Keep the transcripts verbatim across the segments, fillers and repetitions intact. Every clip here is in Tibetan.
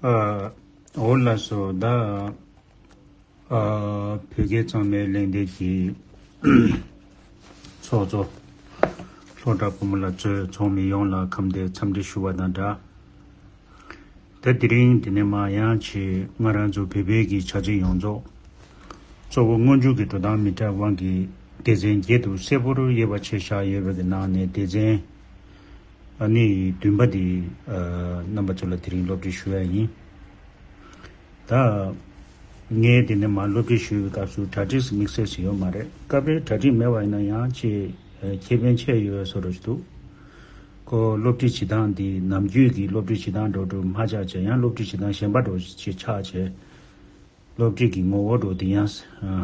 ཨ། འོ་ལགས་སོ། ད་ཨ་བོད་སྐད་གཙང་མའི་གླེང་སྟེགས་ཀྱི་ཚོགས་གཙོ་ལྷོ་བྲག་བུ་མོ་ལགས་གཙོས་ཚོགས་མི་ཡོངས་ལ་ཁམས་བདེ་འཚམས་འདྲི་ཞུ་བ་དང་སྦྲགས། ད་དེ་རིང་འདི་ནས་མར་ཡང་ཅིག་ང་རང་ཚོ་བོད་པའི་གི་བྱ་བྱེད་ཡོངས་རྫོགས་གཙོ་བོ་སྔོན་འཇུག་གི་འགྲོ་སྟངས་མི་འདྲ་བ་གི་སྡེ་ཚན་བརྒྱད་དུ་གསལ་པོར་དབྱེ་བ་ཕྱེ་བཞག་ཡོད་པའི་གི་ནང་ནས་སྡེ་ཚན་ཨ་ནི་བདུན་པ་འདི་ཨ་རྣམ་པ་ཚོ་ལ་དེ་རིང་སློབ་ཁྲིད་ཞུ་ཡ་ཡིན། ད་ངས་དེ་ནས་མར་སློབ་ཁྲིད་ཞུ་བའི་སྐབས་སུ་གྲ་སྒྲིག་དམིགས་བསལ་ཞིག་ཡོད་མ་རེད། སྐབས་རེ་གྲ་སྒྲིག་མེད་པ་ཡིན་ན་ཡང་ཅིག་ཨ་ཁེ་ཕན་ཆེ་ཡོད་བཟོ་འདྲ་ཞིག་འདུག་ཁོ་སློབ་ཁྲིད་བྱེད་སྟངས་འདི་ནམ་རྒྱུན་གྱི་སློབ་ཁྲིད་བྱེད་སྟངས་འདྲ་བོ་མ་ཆགས་བྱས། ཡང་སློབ་ཁྲིད་བྱེད་སྟངས་གཞན་པ་འདྲ་བོ་ཞིག་ཆགས་བྱས། སློབ་ཁྲིད་ཀྱི་ངོ་བོ་འདྲ་བོ་དེ་ཡང་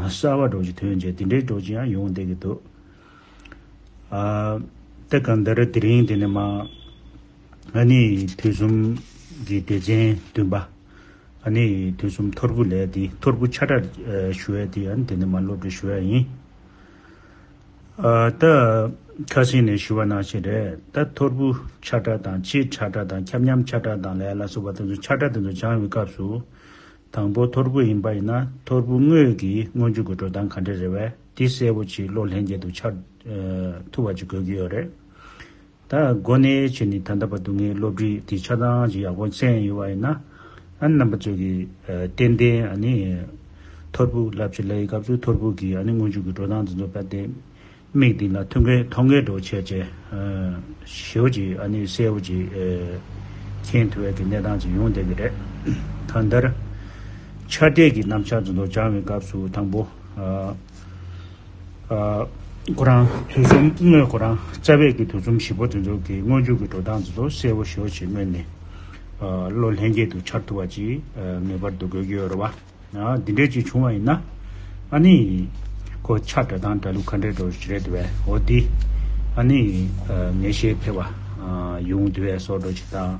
གསར་བ་འདྲ་བོ་ཞིག་ཐོན་བྱས། དེ་འདྲའི་འདྲ་བོ་ཅིག་ཡང་ཡོང་བསྡད་ཀྱི་འདུག་ཨ། ད་གང་ལྟར་དེ་རིང་དེ་ནས་མར་ཨ་ནི་དུས་གསུམ་གྱི་སྡེ་ཚན་བདུན་པ། ཨ་ནི་དུས་གསུམ་ཐོར་བུ་ལབ་ཡ་དེ། ཐོར་བུ་ཆགས་སྒྲ་ཞུ་ཡ་དེ་ཨ་ནི་དེ་ནས་མར་སློབ་ཁྲིད་ཞུ་ཡ་ཡིན། ཨ། ད་ཁ་སང་ནས་ཞུ་བ་ནང་བཞིན་རེད། ད་ཐོར་བུ་ཆགས་སྒྲ་དང་། སྤྱིར་ཆགས་སྒྲ་དང་། ཁྱབ་མཉམ་ཆགས་སྒྲ་དང་ལ་ལ་སོགས་པ་དེ་ཚོ་ཆགས་སྒྲ་དེ་ཚོ་སྦྱང་བའི་སྐབས་སུ། དང་པོ་ཐོར་བུ་ཡིན་པ་ཡིན་ན་ཐོར་བུ་དངོས་ཀྱི་སྔོན་འཇུག་གི་འགྲོ་སྟངས་ག་འདྲ་རེད་པས། དེ་གསལ་པོ་ཅིག་བློ་ལྷན་སྐྱེས་སུ་འཆར་ཨ་ཐུབ་པ་ཅིག་དགོས་ཀྱི་ཡོད་རེད། ད་དགོས་ནས་བྱས་ནས་ད་ལྟ་བར་དུ་ངས་སློབ་ཁྲིད་དེ་ཆ་ཚང་ཅིག་ཡག་པོ་གསན་ཡོད་པ་ཡིན་ན། ཨ་ནི་རྣམ་པ་ཚོས་ཀྱིས་ཨ་ཏན་ཏན་ཨ་ནི་ཐོར་བུ་ལབ་ཅིག་ལབ་ཡི་སྐབས་སུ་ཐོར་བུ་གི་ཨ་ནི་སྔོན་འཇུག་གི་འགྲོ་སྟངས་དེ་ཚོ་རྦད་དེ་མིག་མདུན་ལ་མཐོང་གི་མཐོང་གི་འདྲ་བོ་བྱས་བྱས། ཨ་ཞེ་པོ་ཅིག་ཨ་ནི་གསལ་པོ་ཅིག་ཨ་མཁྱེན་ཐུབ་པའི་གི་གནས་སྟངས་ཅིག་ཡོང་བསྡད་ཀྱི་རེད། གང་ལྟར་ཆགས་སྒྲའི་གི་རྣམ་གཞག་དེ་ཚོ་སྦྱང་བའི་སྐབས་སུ་དང་པོ་ཨ་ཨ་ཁོ་རང་དུས་གསུམ་དངོས་ཁོ་རང་རྩ་བའི་གི་དུས་གསུམ་བཞི་པོ་དེ་ཚོ་གི་སྔོན་འཇུག་གི་འགྲོ་སྟངས་དེ་ཚོ་གསལ་པོ་ཞེ་པོ་ཅིག་སྔོན་ནས་ཨ་བློ་ལྷན་སྐྱེས་སུ་འཆར་ཐུབ་པ་ཅིག་ཨ་ངེས་པར་དུ་དགོས་ཀྱི་ཡོད་རེད་པ། ཨ་འདི་འདྲས་ཅིག་བྱུང་བ་ཡིན་ན། ཨ་ནི་ཁོ་ཆགས་སྒྲ་དང་སྒྲ་ལུགས་ག་འདྲས་འདྲ་བོ་ཞིག་རེད་འདུག་པས། འོ་འདི་ཨ་ནི་ཨ་ངེས་ཤེས་འཕེལ་བ་ཨ་ཡོང་འདུག་པས་སོགས་འདྲ་ཅིག་དང་།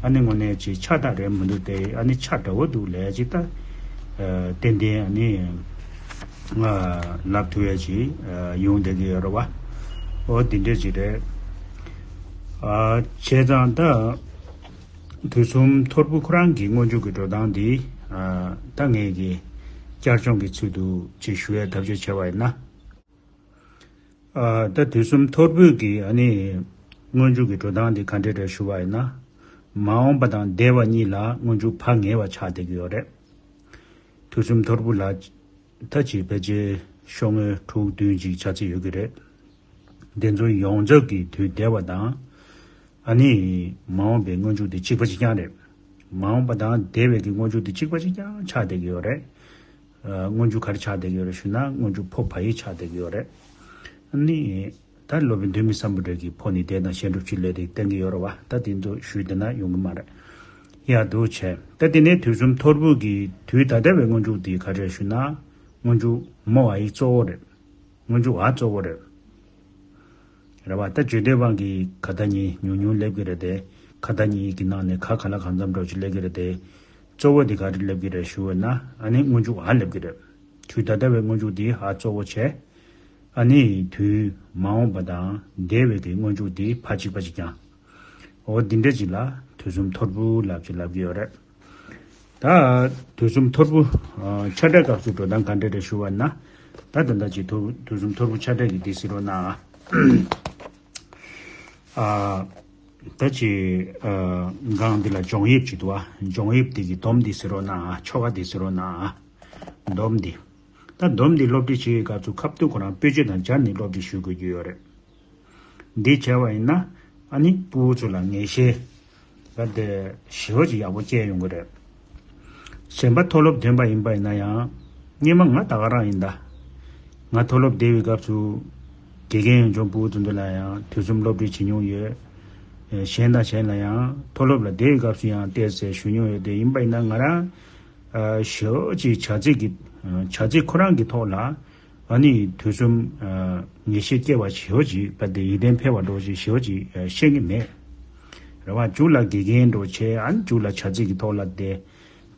ཨ་ནི་དངོས་གནས་ཅིག་ཆགས་སྒྲ་རེད་མི་འདུག་སྟེ། ཨ་ནི་ཆགས་སྒྲ་བོ་འདུག་ལབ་ཅིག་ད་ཨ་ཏན་ཏན་ཨ་ནི་ང་ལབ་ཐུབ་ཡ་ཅིག་ཨ་ཡོང་བསྡད་ཀྱི་ཡོད་རེད་པ། འོ་འདི་འདྲས་ཅིག་རེད། ཨ་བྱས་ཙང་ད། དུས་གསུམ་ཐོར་བུ་ཁོ་རང་གི་སྔོན་འཇུག་གི་འགྲོ་སྟངས་འདི། ཨ་ད་ངས་ཀྱི་བསྐྱར་སྦྱོང་གི་ཚུལ་དུ་ཅིག་ཞུ་ཡའི་ཐབས་ཤེས་བྱས་པ་ཡིན་ན། ཨ་ད་དུས་གསུམ་ཐོར་བུ་གི་ཨ་ནི་སྔོན་འཇུག་གི་འགྲོ་སྟངས་འདི་ག་འདྲས་རེད་ཞུ་བ་ཡིན་ན། མ་འོངས་པ་དང་འདས་པ་གཉིས་ལ་སྔོན་འཇུག་ཕ་ངེས་པ་ཆགས་བསྡད་ཀྱི་ཡོད་རེད། དུས་གསུམ་ཐོར་བུ་ལ་ད་ཅིག་ཕལ་ཆེར་ཤོག་ངོས་དྲུག་བདུན་ཅིག་བྱ་ཚིག་ཡོད་ཀྱི་རེད། དེ་ཚོ་ཡོངས་རྫོགས་ཀྱི་དུས་འདས་པ་དང་། ཨ་ནི་མ་འོངས་པའི་སྔོན་འཇུག་དེ་གཅིག་པ་གཅིག་རྐྱང་རེད། མ་འོངས་པ་དང་འདས་པའི་གི་སྔོན་འཇུག་དེ་གཅིག་པ་གཅིག་རྐྱང་ཆགས་བསྡད་ཀྱི་ཡོད་རེད། ཨ་སྔོན་འཇུག་ག་རེ་ཆགས་བསྡད་ཀྱི་ཡོད་རེད་ཞུ་ན། སྔོན་འཇུག་ཕོ་བ་ཡིག་ཆགས་བསྡད་ཀྱི་ཡོད་རེད། ཨ་ནི་ད་སློབ་དཔོན་ཐོན་མི་སམ་བྷོ་ཊ་གི་ཕོ་ནི་འདས་དང་གཞན་སྒྲུབ་བྱེད་ལས་དེ་བསྟན་གྱི་ཡོད་རེད་པ། ད་དེ་ཚོ་ཞུས་བསྡད་ན་ཡོང་གི་མ་རེད། ཡ་འདུག་བྱས། ད་དེ་ནས་དུས་གསུམ་ཐོར་བུ་གི་དུས་ད་ལྟ་བའི་སྔོན་འཇུག་དེ་ག་རེ་རེད་ཞུ་ན། སྔོན་འཇུག་མོ་བ་ཡིག་གཙོ་བོ་རེད། སྔོན་འཇུག་འ་གཙོ་བོ་རེད། རེད་པ། ད་བརྗོད་འདོད་དབང་གིས་ག་ད་ཉིད་ཉུང་ཉུང་སླེབས་ཀྱི་རེད་དེ། ག་ད་ཉིད་ཀྱི་ནང་ནས་ག་ག་ལ་གང་འཚམ་འདྲ་ཅིག་སླེབས་ཀྱི་རེད་དེ། གཙོ་བོ་དེ་ག་རེ་སླེབས་ཀྱི་རེད་ཞུ་བ་ན། ཨ་ནི་སྔོན་འཇུག་འ་སླེབས་ཀྱི་རེད། དུས་ད་ལྟ་བའི་སྔོན་འཇུག་དེ་འ་གཙོ་བོ་བྱས། ཨ་ནི་དུས་མ་འོངས་པ་དང་འདས་པའི་གི་སྔོན་འཇུག་དེ་ཕ་གཅིག་པ་གཅིག་རྐྱང་། འོ་འདི་འདྲ་ཅིག་ལ་དུས་གསུམ་ཐོར་བུ་ལབ་ཅིག་ལབ་ཀྱི་ཡོད་རེད། ད་དུས་གསུམ་ཐོར་བུ་ཨ་ཆགས་སྒྲ་སྐབས་སུ་འགྲོ་སྟངས་ག་འདྲ་རེད་ཞུ་བ་ན། ད་ད་ལྟ་ཅིག་ཐོར་བུ་དུས་གསུམ་ཐོར་བུ་ཆགས་སྒྲ་གི་འདི་ཟེར་རོགས་གནང་ཨ། ད་ཅིག་ཨ་སྒང་འདི་ལ་སྦྱོང་དབྱིབས་ཅིག་འདུག་ཨ། སྦྱོང་དབྱིབས་འདི་གི་སྡོམ་འདི་ཟེར་རོགས་གནང་ཨ། ཆོ་ག་འདི་ཟེར་རོགས་གནང་ཨ། སྡོམ་འདི། ད་སྡོམ་འདི་སློབ་ཁྲིད་བྱེད་པའི་སྐབས་སུ་ཁ་ཐུག་ཁོ་རང་དཔེ་བརྗོད་དང་སྦྱར་ནས་སློབ་ཁྲིད་ཞུ་དགོས་ཀྱི་ཡོད་རེད། འདི་བྱས་པ་ཡིན་ན། ཨ་ནི་ཕྲུ་གུ་ཚོ་ལ་ངེས་ཤེས་རྦད་དེ་ཞེ་པོ་ཅིག་ཡག་པོ་སྐྱེ་ཡོང་གི་རེད། གཞན་པ་མཐོ་སློབ་ཐོན་པ་ཡིན་པ་ཡིན་ན་ཡང་། སྔོན་མ་ང་ད་ག་རང་ཡིན་ད། ང་མཐོ་སློབ་བསྡད་པའི་སྐབས་སུ་དགེ་རྒན་ཡོན་ཆུང་ཕྲུ་གུ་ཚོ་འདི་ལ་ཡང་དུས་གསུམ་སློབ་ཁྲིད་བྱེད་མྱོང་ཡོད། གཞན་དང་གཞན་ལ་ཡང་མཐོ་སློབ་ལ་བསྡད་པའི་སྐབས་སུ་ཡང་བལྟས་ཚེ་ཞུ་མྱོང་ཡོད་དེ། ཡིན་པ་ཡིན་ན་ང་རང་ཞེ་པོ་ཅིག་བྱ་ཚིག་གི་བྱ་ཚིག་ཁོ་རང་གི་ཐོག་ལ། ཨ་ནི་དུས་གསུམ་ཨ་ངེས་ཤེས་སྐྱེ་བ་ཞེ་པོ་ཅིག་རྦད་དེ་ཡིད་བརྟན་འཕེལ་བ་འདྲ་ཞིག་ཞེ་པོ་ཅིག་ཨ་ཤེས་ཀྱི་མེད། རེད་བ། མཇུག་ལ་དགེ་རྒན་འདྲ་བྱས། ཨ་ནི་མཇུག་ལ་བྱ་ཚིག་གི་ཐོག་ལ་དེ་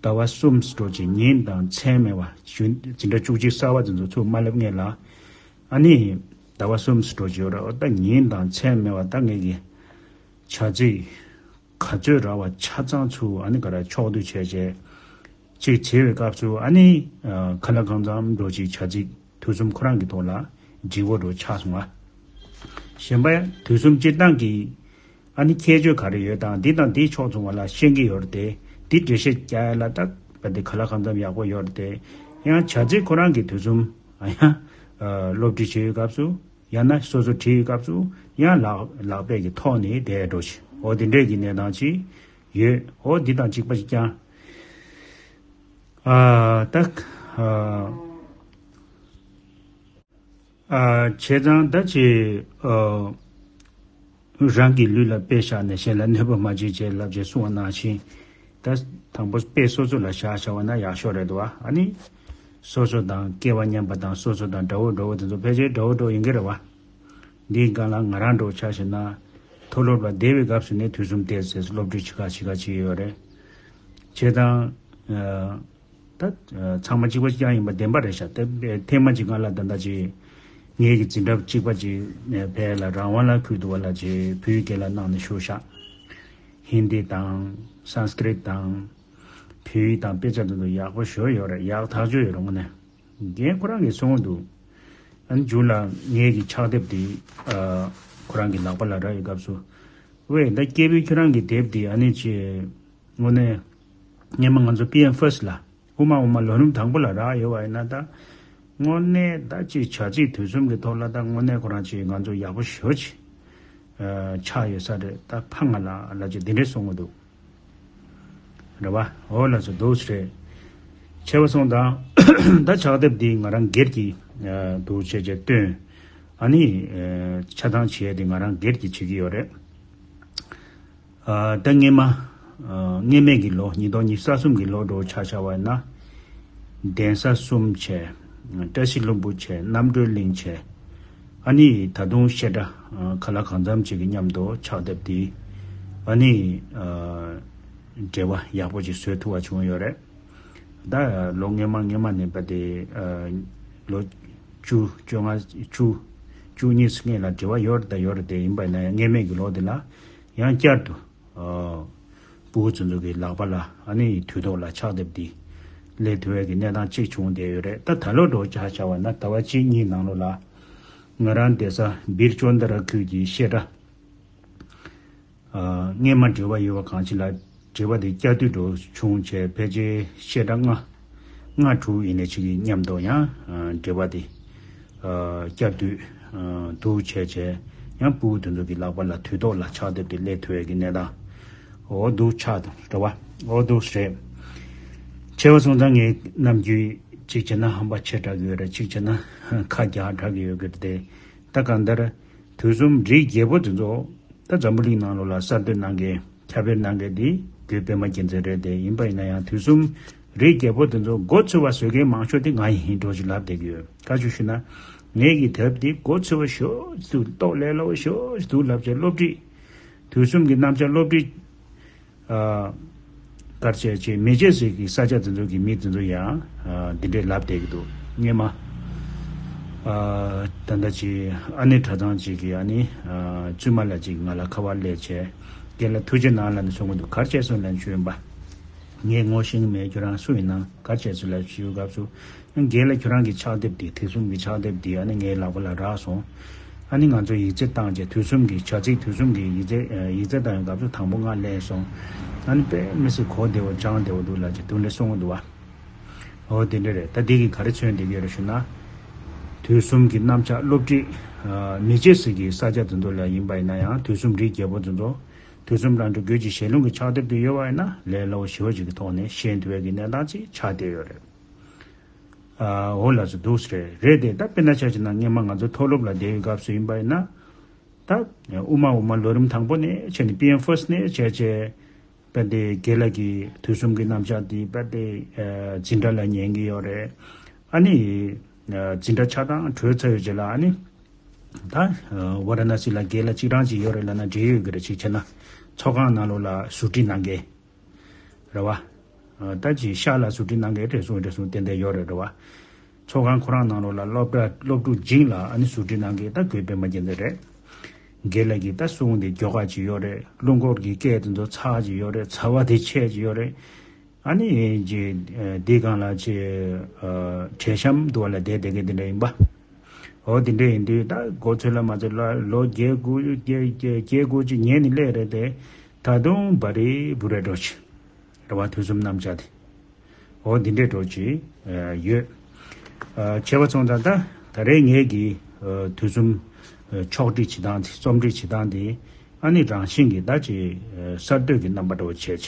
ཟླ་བ་གསུམ་འདྲ་ཅིག་ཉིན་དང་མཚན་མེད་པ་ཞུ་འཛིན་གྲྭ་བཅུ་གཅིག་གསར་བ་དེ་ཚོ་ཚུར་མ་སླེབས་སྔོན་ལ། ཨ་ནི་ཟླ་བ་གསུམ་འདྲ་ཅིག་ཡོད་རེད། ད་ཉིན་དང་མཚན་མེད་པ་ད་ངེད་ཀྱི་བྱ་ཚིག་ག་ཚོད་རག་པ་ཆ་ཚང་ཚུར་ཨ་ནི་ག་རེ་ཕྱོགས་བསྡུ་བྱས་བྱས། ཅིག་བྱེད་པའི་སྐབས་སུ་ཨ་ནི་ཨ་ཁ་ལག་གང་འཚམ་འགྲོ་ཅིག་བྱ་ཚིག་དུས་གསུམ་ཁོ་རང་གི་ཐོག་ལ་འགྲིག་པོ་འགྲོ་ཆགས་སོང་ང་། གཞན་པ་དུས་གསུམ་སྤྱིར་བཏང་གི་ཨ་ནི་ཁྱད་ཆོས་ག་རེ་ཡོད་དང་འདི་དང་འདི་ཕྱོགས་མཚུངས་པ་ལ་ཤེས་ཀྱི་ཡོད་རེད་དེ། འདི་འགྲེལ་བཤད་རྒྱག་ཡ་ལ་ད་བ་འདི་ག་ལ་གང་འཚམ་ཡག་པོ་ཡོད་རེད་དེ། ཡང་བྱ་ཚིག་ཁོ་རང་གི་དུས་གསུམ་ཨ་ཡང་ཨ་སློབ་ཁྲིད་བྱེད་ཡོད་སྐབས་སུ་ཡང་ན་སོ་སོ་བྲིས་ཡོད་སྐབས་སུ་ཡང་ལག་ལག་པས་ཀྱི་ཐོག་ནས་བསྡད་འགྲོ་ཞིག་འོ་འདི་འདྲས་ཀྱི་གནས་སྟངས་ཅིག་ཡོད། འོ་འདི་དང་གཅིག་པ་ཞིག་ཀྱང་ཨ་ད་ཨ། ཨ་བྱས་ཙང་ད་ཅི་ཨ་རང་གི་ལུས་ལ་དཔེ་བཞག་ནས་གཞན་ལ་གནོད་པ་མ་བྱེད་ཅེས་ལབ་ཅེས་གསུངས་པ་ནང་བཞིན། ད་དང་པོ་དཔེ་སོ་སོ་ལ་བཞག་བྱ་བ་ན་ཡག་ཤོས་རེད་འདུག་བ། ཨ་ནི་སོ་སོ་དང་སྐལ་བ་མཉམ་པ་དང་སོ་སོ་དང་འདྲ་བོ་འདྲ་བོ་དེ་ཚོ་ཕལ་ཆེར་འདྲ་བོ་འདྲ་བོ་ཡིན་གྱི་རེད་བ། འདིའི་སྒང་ལ་ང་རང་འདྲ་བོ་ཆ་བཞག་ན། མཐོ་སློབ་ལ་བསྡད་པའི་སྐབས་སུ་ནས་དུས་གསུམ་བལྟས་ཟེར་སློབ་ཁྲིད་བྱེད་ཁ་བྱེད་ཁ་བྱེད་ཡོད་རེད། བྱས་ཙང་ཨ། ད་ཚང་མ་གཅིག་པ་གཅིག་རྐྱང་ཡིན་པ་བདེན་པ་རེད་ཤག་ད་ཐེངས་མ་གཅིག་སྔ་ལ་ད་ལྟ་ཅིག་ངེད་ཀྱི་འཛིན་གྲྭ་གཅིག་པ་ཅིག་ནས་ཕལ་ལ་རང་དབང་ལ་ཁུལ་འདུག་བ་ལ་ཅིག་བོད་ཡིག་སྐད་ལ་གནང་ནས་བཞུགས་ཤག་ཧིན་དི་དང་སཾ་སྐྲྀཏ་དང་བོད་ཡིག་དང་དཔེ་ཆ་དེ་ཚོ་ཡག་པོ་ཞེ་ཡོད་རེད། ཡག་ཐག་ཆོད་ཡོད་རེད་དངོས་གནས། རྒན་ཁོ་རང་གིས་གསུངས་འདུག་ཨ་ནི་མཇུག་ལ་ངེད་ཀྱི་ཕྱག་དེབ་དེ་ཨ་ཁོ་རང་གི་ལག་པ་ལ་རག་ཡོད་སྐབས་སུ། ཝེ་ད་སྐྱེས་བུ་ཁྱོད་རང་གི་དེབ་དེ་ཨ་ནི་ཅི། དངོས་གནས། སྔན་མ་ང་ཚོ་པི་ཨེམ་ཕར་སི་ཊི་ལ་དབུ་མ་དབུ་མ་ལམ་རིམ་དང་པོ་ལ་རག་ཡོད་པ་ཡིན་ན་ད། དངོས་གནས་ད་ཅིག་བྱ་ཚིག་དུས་གསུམ་གྱི་ཐོག་ལ་ད་དངོས་གནས་ཁོ་རང་ཅིག་ང་ཚོ་ཡག་པོ་ཞེ་པོ་ཅིག་ཨ་ཆགས་ཡོད་ས་རེད། ད་ཕ་ང་ལ་ལ་ཅིག་འདི་འདྲས་གསུང་གི་འདུག་རེད་བ། འོ་ལགས་སོ་འདུག་སེ་རེད། བྱས་པ་སོང་ཙང་ད་ཕྱག་དེབ་འདི་ང་རང་སྒེར་གྱི་ཨ་འདུག་བྱས་བྱས་བཏོན། ཨ་ནི་ཨ་ཆ་ཚང་བྱས་ཏེ་ང་རང་སྒེར་གྱི་བྱེད་ཀྱི་ཡོད་རེད། ཨ་ད་སྔན་མ། ཨ་སྔན་མའི་གི་ལོ་ཉིས་སྟོང་ཉི་ཤུ་རྩ་གསུམ་གི་ལོ་འགྲོ་ཆ་བཞག་པ་ཡིན་ན། གདན་ས་གསུམ་བྱས། བཀྲ་ཤིས་ལྷུན་པོ་བྱས། རྣམ་གྲོལ་གླིང་བྱས། ཨ་ནི་ད་དུང་བཤད་གྲྭ་ཨ་ག་ལ་གང་འཚམ་ཅིག་གི་མཉམ་དུ་ཕྱག་དེབ་འདི་ཨ་ནི་ཨ་འབྲེལ་བ་ཡག་པོ་ཅིག་བཟོ་ཐུབ་པ་བྱུང་ཡོད་རེད། ད་ལོ་སྔན་མ་སྔན་མ་ནས་བ་དེ་ཨ་ལོ་བཅུ་བཅོ་ལྔ་བཅུ་བཅུ་གཉིས་སྔོན་ལ་འབྲེལ་བ་ཡོད་རེད། ད་ཡོད་རེད་དེ་ཡིན་པ་ཡིན་ན་ཡང་སྔན་མའི་གི་ལོ་དེ་ལ་ཡང་བསྐྱར་དུ། ཨ་ཕྲུ་གུ་ཚོ་ཚོ་གི་ལག་པ་ལ་ཨ་ནི་དུས་ཐོག་ལ་ཕྱག་དེབ་འདི་སླེབས་ཐུབ་པའི་གི་གནས་སྟངས་གཅིག་བྱུང་བསྡད་ཡོད་རེད། ད་ད་ལོ་འགྲོ་ཆ་བྱ་བ་ན་ཟླ་བ་གཅིག་གཉིས་ནང་ལོགས་ལ་ང་རང་བསྡད་ས་བིར་ཅོན་ཏ་ར་ཁུལ་གྱི་བཤད་གྲྭ་ཨ་སྔན་མ་འབྲེལ་བ་ཡོད་པ་གང་ཅི་ལ་འབྲེལ་བ་དེ་བསྐྱར་ཟློས་འགྲོ་བྱུང་བྱས་ཕལ་ཆེར་བཤད་གྲྭ་ལྔ་ལྔ་དྲུག་ཡིན་ནའི་ཅིག་གི་མཉམ་དུ་ཡང་ཨ་འབྲེལ་བ་དེ། ཨ་བསྐྱར་ཟློས་ཨ་འདུག་བྱས་བྱས་ཡང་ཕྲུ་གུ་དེ་ཚོ་གི་ལག་པ་ལ་དུས་ཐོག་ལ་ཕྱག་དེབ་དེ་སླེབས་ཐུབ་ཡས་ཀྱི་གནས་སྟངས་འོ་འདུག་ཆགས་འདུག་རེད་བ། འོ་འདུག་རེད། བྱས་པ་སོང་ཙང་ངས་ནམ་རྒྱུན་གཅིག་བྱས་ན་ཧམ་པ་ཆེ་དྲགས་ཀྱི་ཡོད་རེད། གཅིག་བྱས་ན་ཁ་རྒྱག་དྲགས་ཀྱི་ཡོད་ཀྱི་རེད་དེ། ད་གང་ལྟར་དུས་གསུམ་རིགས་བརྒྱད་པོ་དེ་ཚོ་ད་འཛམ་བུ་གླིང་ནང་ལོགས་ལ་གསར་གཏོད་གནང་མཁན། ཁྱབ་སྤེལ་གནང་མཁན་འདི་རྒྱུད་པད་མ་རྒྱལ་མཚན་རེད་དེ། ཡིན་པ་ཡིན་ན་ཡང་དུས་གསུམ་རིགས་བརྒྱད་པོ་དེ་ཚོ་མགོ་ཚོས་པ་བཟོ་མཁན་མང་ཤོས་དེ་ང་ཡིན་འགྲོ་ཞིག་ལབ་བསྡད་ཀྱི་ཡོད། ག་ཅུ་ཞུ་ན། ངེད་ཀྱི་དེབ་འདི་མགོ་ཚོས་པ་ཞོ་ཞིག་འདུག་རྟོགས་ལས་སླ་བོ་ཞོ་ཞིག་འདུག་ལབ་བྱས་སློབ་ཁྲིད། དུས་གསུམ་གྱི་རྣམ་གཞག་སློབ་ཁྲིད། ཨ་གར་བྱས་བྱས་མེ་ལྕེ་ཟེར་གྱི་ས་ཆ་དེ་ཚོ་གི་མི་དེ་ཚོ་ཡང་ཨ་འདི་འདྲས་ལབ་བསྡད་ཀྱི་འདུག་སྔན་མ། ཨ་ད་ལྟ་ཅིག་ཨ་ནེ་གྲྭ་ཚང་ཅིག་གིས་ཨ་ནི་ཨ་བཙུན་མ་ལ་ཅིག་ང་ལ་ཁ་པར་སླེབས་བྱས། རྒན་ལགས་ཐུགས་རྗེ་གནང་ལབ་ནས་གསུང་གི་འདུག་གར་བྱས་སོང་ལབ་ནས་ཞུས་ཡིན་པ། ངས་ངོ་ཤེས་ཀྱི་མེད། ཁྱོད་རང་སུ་ཡིན་ནམ། གར་བྱས་སོང་ལབ་ཞུས་སྐབས་སུ། རྒན་ལགས་ཁྱོད་རང་གི་ཕྱག་དེབ་འདི་དུས་གསུམ་གྱི་ཕྱག་དེབ་འདི་ཨ་ནི་ངའི་ལག་པ་ལ་རག་སོང་། ཨ་ནི་ང་ཚོ་ཡིག་ཚད་བཏང་བྱས་དུས་གསུམ་གྱི་བྱ་ཚིག་དུས་གསུམ་གྱི་ཡིག་ཚད་ཨ་ཡིག་ཚད་བཏང་ཡོང་སྐབས་སུ་དང་པོ་ང་ལེན་སོང་། ཨ་ནི་དཔེ་མི་སྲིད་གོ་བདེ་བོ་སྦྱང་བདེ་བོ་འདུག་ལབ་བྱས་དུ་ལེ་གསུང་གི་འདུག་བ། འོ་དེ་འདྲ་རེད། ད་འདི་གིས་ག་རེ་མཚོན་བསྡད་ཀྱི་ཡོད་རེད་ཞུ་ན། དུས་གསུམ་གྱི་རྣམ་གཞག་སློབ་ཁྲིད་ཨ་མེ་ལྕེ་ཟེར་གྱི་ས་ཆ་དེ་ཚོ་ལ་ཡིན་པ་ཡིན་ན་ཡང་དུས་གསུམ་རིགས་བརྒྱད་པོ་དེ་ཚོ་དུས་གསུམ་རང་གྲོལ་རྒྱུད་ཀྱི་ཞལ་ལུང་གི་ཕྱག་དེབ་དེ་ཡོད་པ་ཡིན་ན་ལས་སླ་བོ་ཞེ་པོ་ཅིག་གི་ཐོག་ནས་ཤེས་ཐུབ་པའི་གི་གནས་སྟངས་ཅིག་ཆགས་བསྡད་ཡོད་རེད། ཨ་འོ་ལགས་སོ་འདུག་སེ་རེད། རེད་དེ་ད་དཔེར་ན་ཆ་བཞག་ན་སྔན་མ་ང་ཚོ་མཐོ་སློབ་ལ་བསྡད་པའི་སྐབས་སུ་ཡིན་པ་ཡིན་ན། ད་དབུ་མ་དབུ་མ་ལམ་རིམ་དང་པོ་ནས་བྱས་ནས་པི་ཨེམ་ཕར་སི་ཊི་ནས་བྱས་བྱས། དཔེ་དེ་རྒན་ལགས་ཀྱིས་དུས་གསུམ་གྱི་རྣམ་གཞག་འདི་དཔེ་དེ་ཨ་འཛིན་གྲྭ་ལ་ཉན་གྱི་ཡོད་རེད། ཨ་ནི་ཨ་འཛིན་གྲྭ་ཆ་ཚང་གྲོལ་ཚར་ཡོད་རྗེས་ལ་ཨ་ནི་ད་ཨ་ཝ་ར་ཎ་སི་ལ་རྒན་ལགས་གཅིག་རང་གཅིག་ཡོད་རེད་ལབ་ན་འགྲིག་ཡོད་ཀྱི་རེད། གཅིག་བྱས་ན་ཚོགས་ཁང་ནང་ལོགས་ལ་ཟུར་ཁྲིད་གནང་མཁན། རེད་བ། ཨ་ད་ཅིག་ཤག་ལ་ཟུར་ཁྲིད་གནང་མཁན་རེ་ཟུང་རེ་ཟུང་ཏན་ཏན་ཡོད་རེད། རེད་བ། ཚོགས་ཁང་ཁོ་རང་ནང་ལོགས་ལ་སློབ་གྲྭ་སློབ་ཕྲུག་སྦྱིན་ལ་ཨ་ནི་ཟུར་ཁྲིད་གནང་མཁན་ད་རྒན་པད་མ་རྒྱལ་མཚན་རེད། དགེ་ལགས་ཀྱི་ད་གསུང་དེ་མགྱོགས་ཀ་ཅིག་ཡོད་རེད། རླུང་འཁོར་གྱི་སྐད་དེ་ཚོ་ཚ་ཅིག་ཡོད་རེད། ཚ་བ་དེ་ཆེ་ཅིག་ཡོད་རེད། ཨ་ནི་ཅི་འདི་སྒང་ལ་ཅི་བྲེད་ཤམ་འདུག་བ་ལ་བསྡད་བསྡད་མཁན་དེ་འདྲ་ཡིན་པ། འོ་དེ་འདྲ་ཡིན་དུས་ད་མགོ་ཚོས་ལ་མ་ཚོས་ལ་ལོ་བརྒྱད་དགུ་བརྒྱད་བརྒྱད་བརྒྱད་དགུ་ཅིག་ཉལ་ནས་སླེབས་རེད་དེ། ད་དུང་བ་རི་བུ་རེ་འགྲོ་ཆེ་རེད་བ། དུས་གསུམ་རྣམ་བཅད་དེ། འོ་འདི་འདྲའི་འགྲོ་ཅིག་ཡོད། བྱས་པ་སོང་ཙང་ད་ད་རེས་ངེད་ཀྱི་དུས་གསུམ་ཕྱོགས་སྒྲིག་བྱེད་སྟངས་དེ། རྩོམ་སྒྲིག་བྱེད་སྟངས་དེ། ཨ་ནི་རང་བཞིན་གྱིས་ད་ཅིག་གསར་གཏོད་ཀྱི་རྣམ་པ་འདྲ་བོ་བྱས་ཅིག་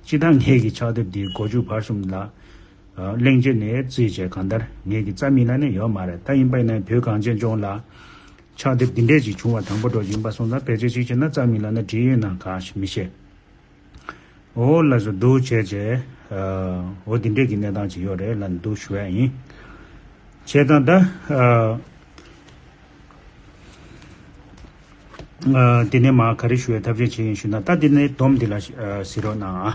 སྤྱིར་བཏང་ངེད་ཀྱི་ཕྱག་དེབ་འདི་མགོ་མཇུག་བར་གསུམ་ལ་གླེང་བརྗོད་ནས་རྩིས་བྱས། གང་ལྟར་ངེད་ཀྱི་རྩ་མེད་ལབ་ནས་ཡོད་མ་རེད། ད་ཡིན་པ་ཡིན་ན་བོད་གངས་ཅན་ལྗོངས་ལ་ཕྱག་དེབ་འདི་འདྲས་ཅིག་བྱུང་བ་དང་པོ་འགྲོ་ཡིན་པ་སོང་ཙང་། ཕལ་ཆེར་ཅིག་བྱས་ན་རྩ་མེད་ལབ་ན་འགྲིག་ཡོད་ན་གང་ཞིག་མི་ཤེས། འོ་ལགས་སོ། འདུག་བྱས་བྱས། འོ་འདི་འདྲས་ཀྱི་གནས་སྟངས་ཅིག་ཡོད་རེད་ལབ་ནས་འདུག་ཞུ་ཡ་ཡིན། བྱས་ཙང་ད་དེ་ནས་མ་ག་རེ་ཞུ་ཡ་ཐབས་ཤེས་བྱེད་ཡིན་ཞུ་ན། ད་དེ་ནས་སྡོམ་འདི་ལ་གཟིགས་རོགས་གནང་ཨ།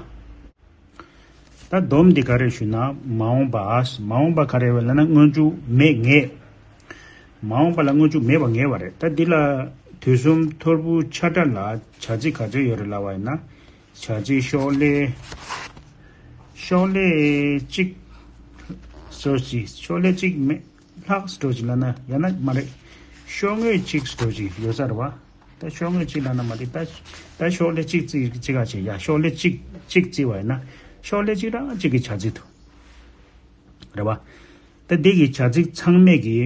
ད་སྡོམ་འདི་ག་རེ་ཞུ་ན། མ་འོངས་པ། མ་འོངས་པ་ག་རེ་བས་ལབ་ན་སྔོན་འཇུག་མེད་ངེས། མ་འོངས་པ་ལ་སྔོན་འཇུག་མེད་པ་ངེས་པ་རེད། ད་འདི་ལ་དུས་གསུམ་ཐོར་བུ་ཆ་འདྲ་ལ་བྱ་ཚིག་ག་ཚོད་ཡོད་རེད་ལབ་པ་ཡིན་ན། བྱ་ཚིག་ཤོག་ལྷེ། ཤོག་ལྷེ་གཅིག་སོ་ཅིག་ཤོག་ལྷེ་གཅིག་མེད། ལྷག་སོ་ཅིག་ལབ་ན་ཡང་ན་མ་རེད། ཤོག་ངོས་གཅིག་སོ་ཅིག་ཡོད་ས་རེད་བ། ད་ཤོག་ངོས་གཅིག་ལབ་ན་མ་རེད། ད་ད་ཤོག་ལྷེ་གཅིག་བརྩི་གཅིག་ག་བྱེད་ཡ། ཤོག་ལྷེ་གཅིག་གཅིག་བརྩི་བ་ཡིན་ན་ཤོག་ལྷེ་གཅིག་རང་གཅིག་གི་བྱ་ཚིག་ཏུ་རེད་བ། ད་འདི་གི་བྱ་ཚིག་ཚང་མས་ཀྱི་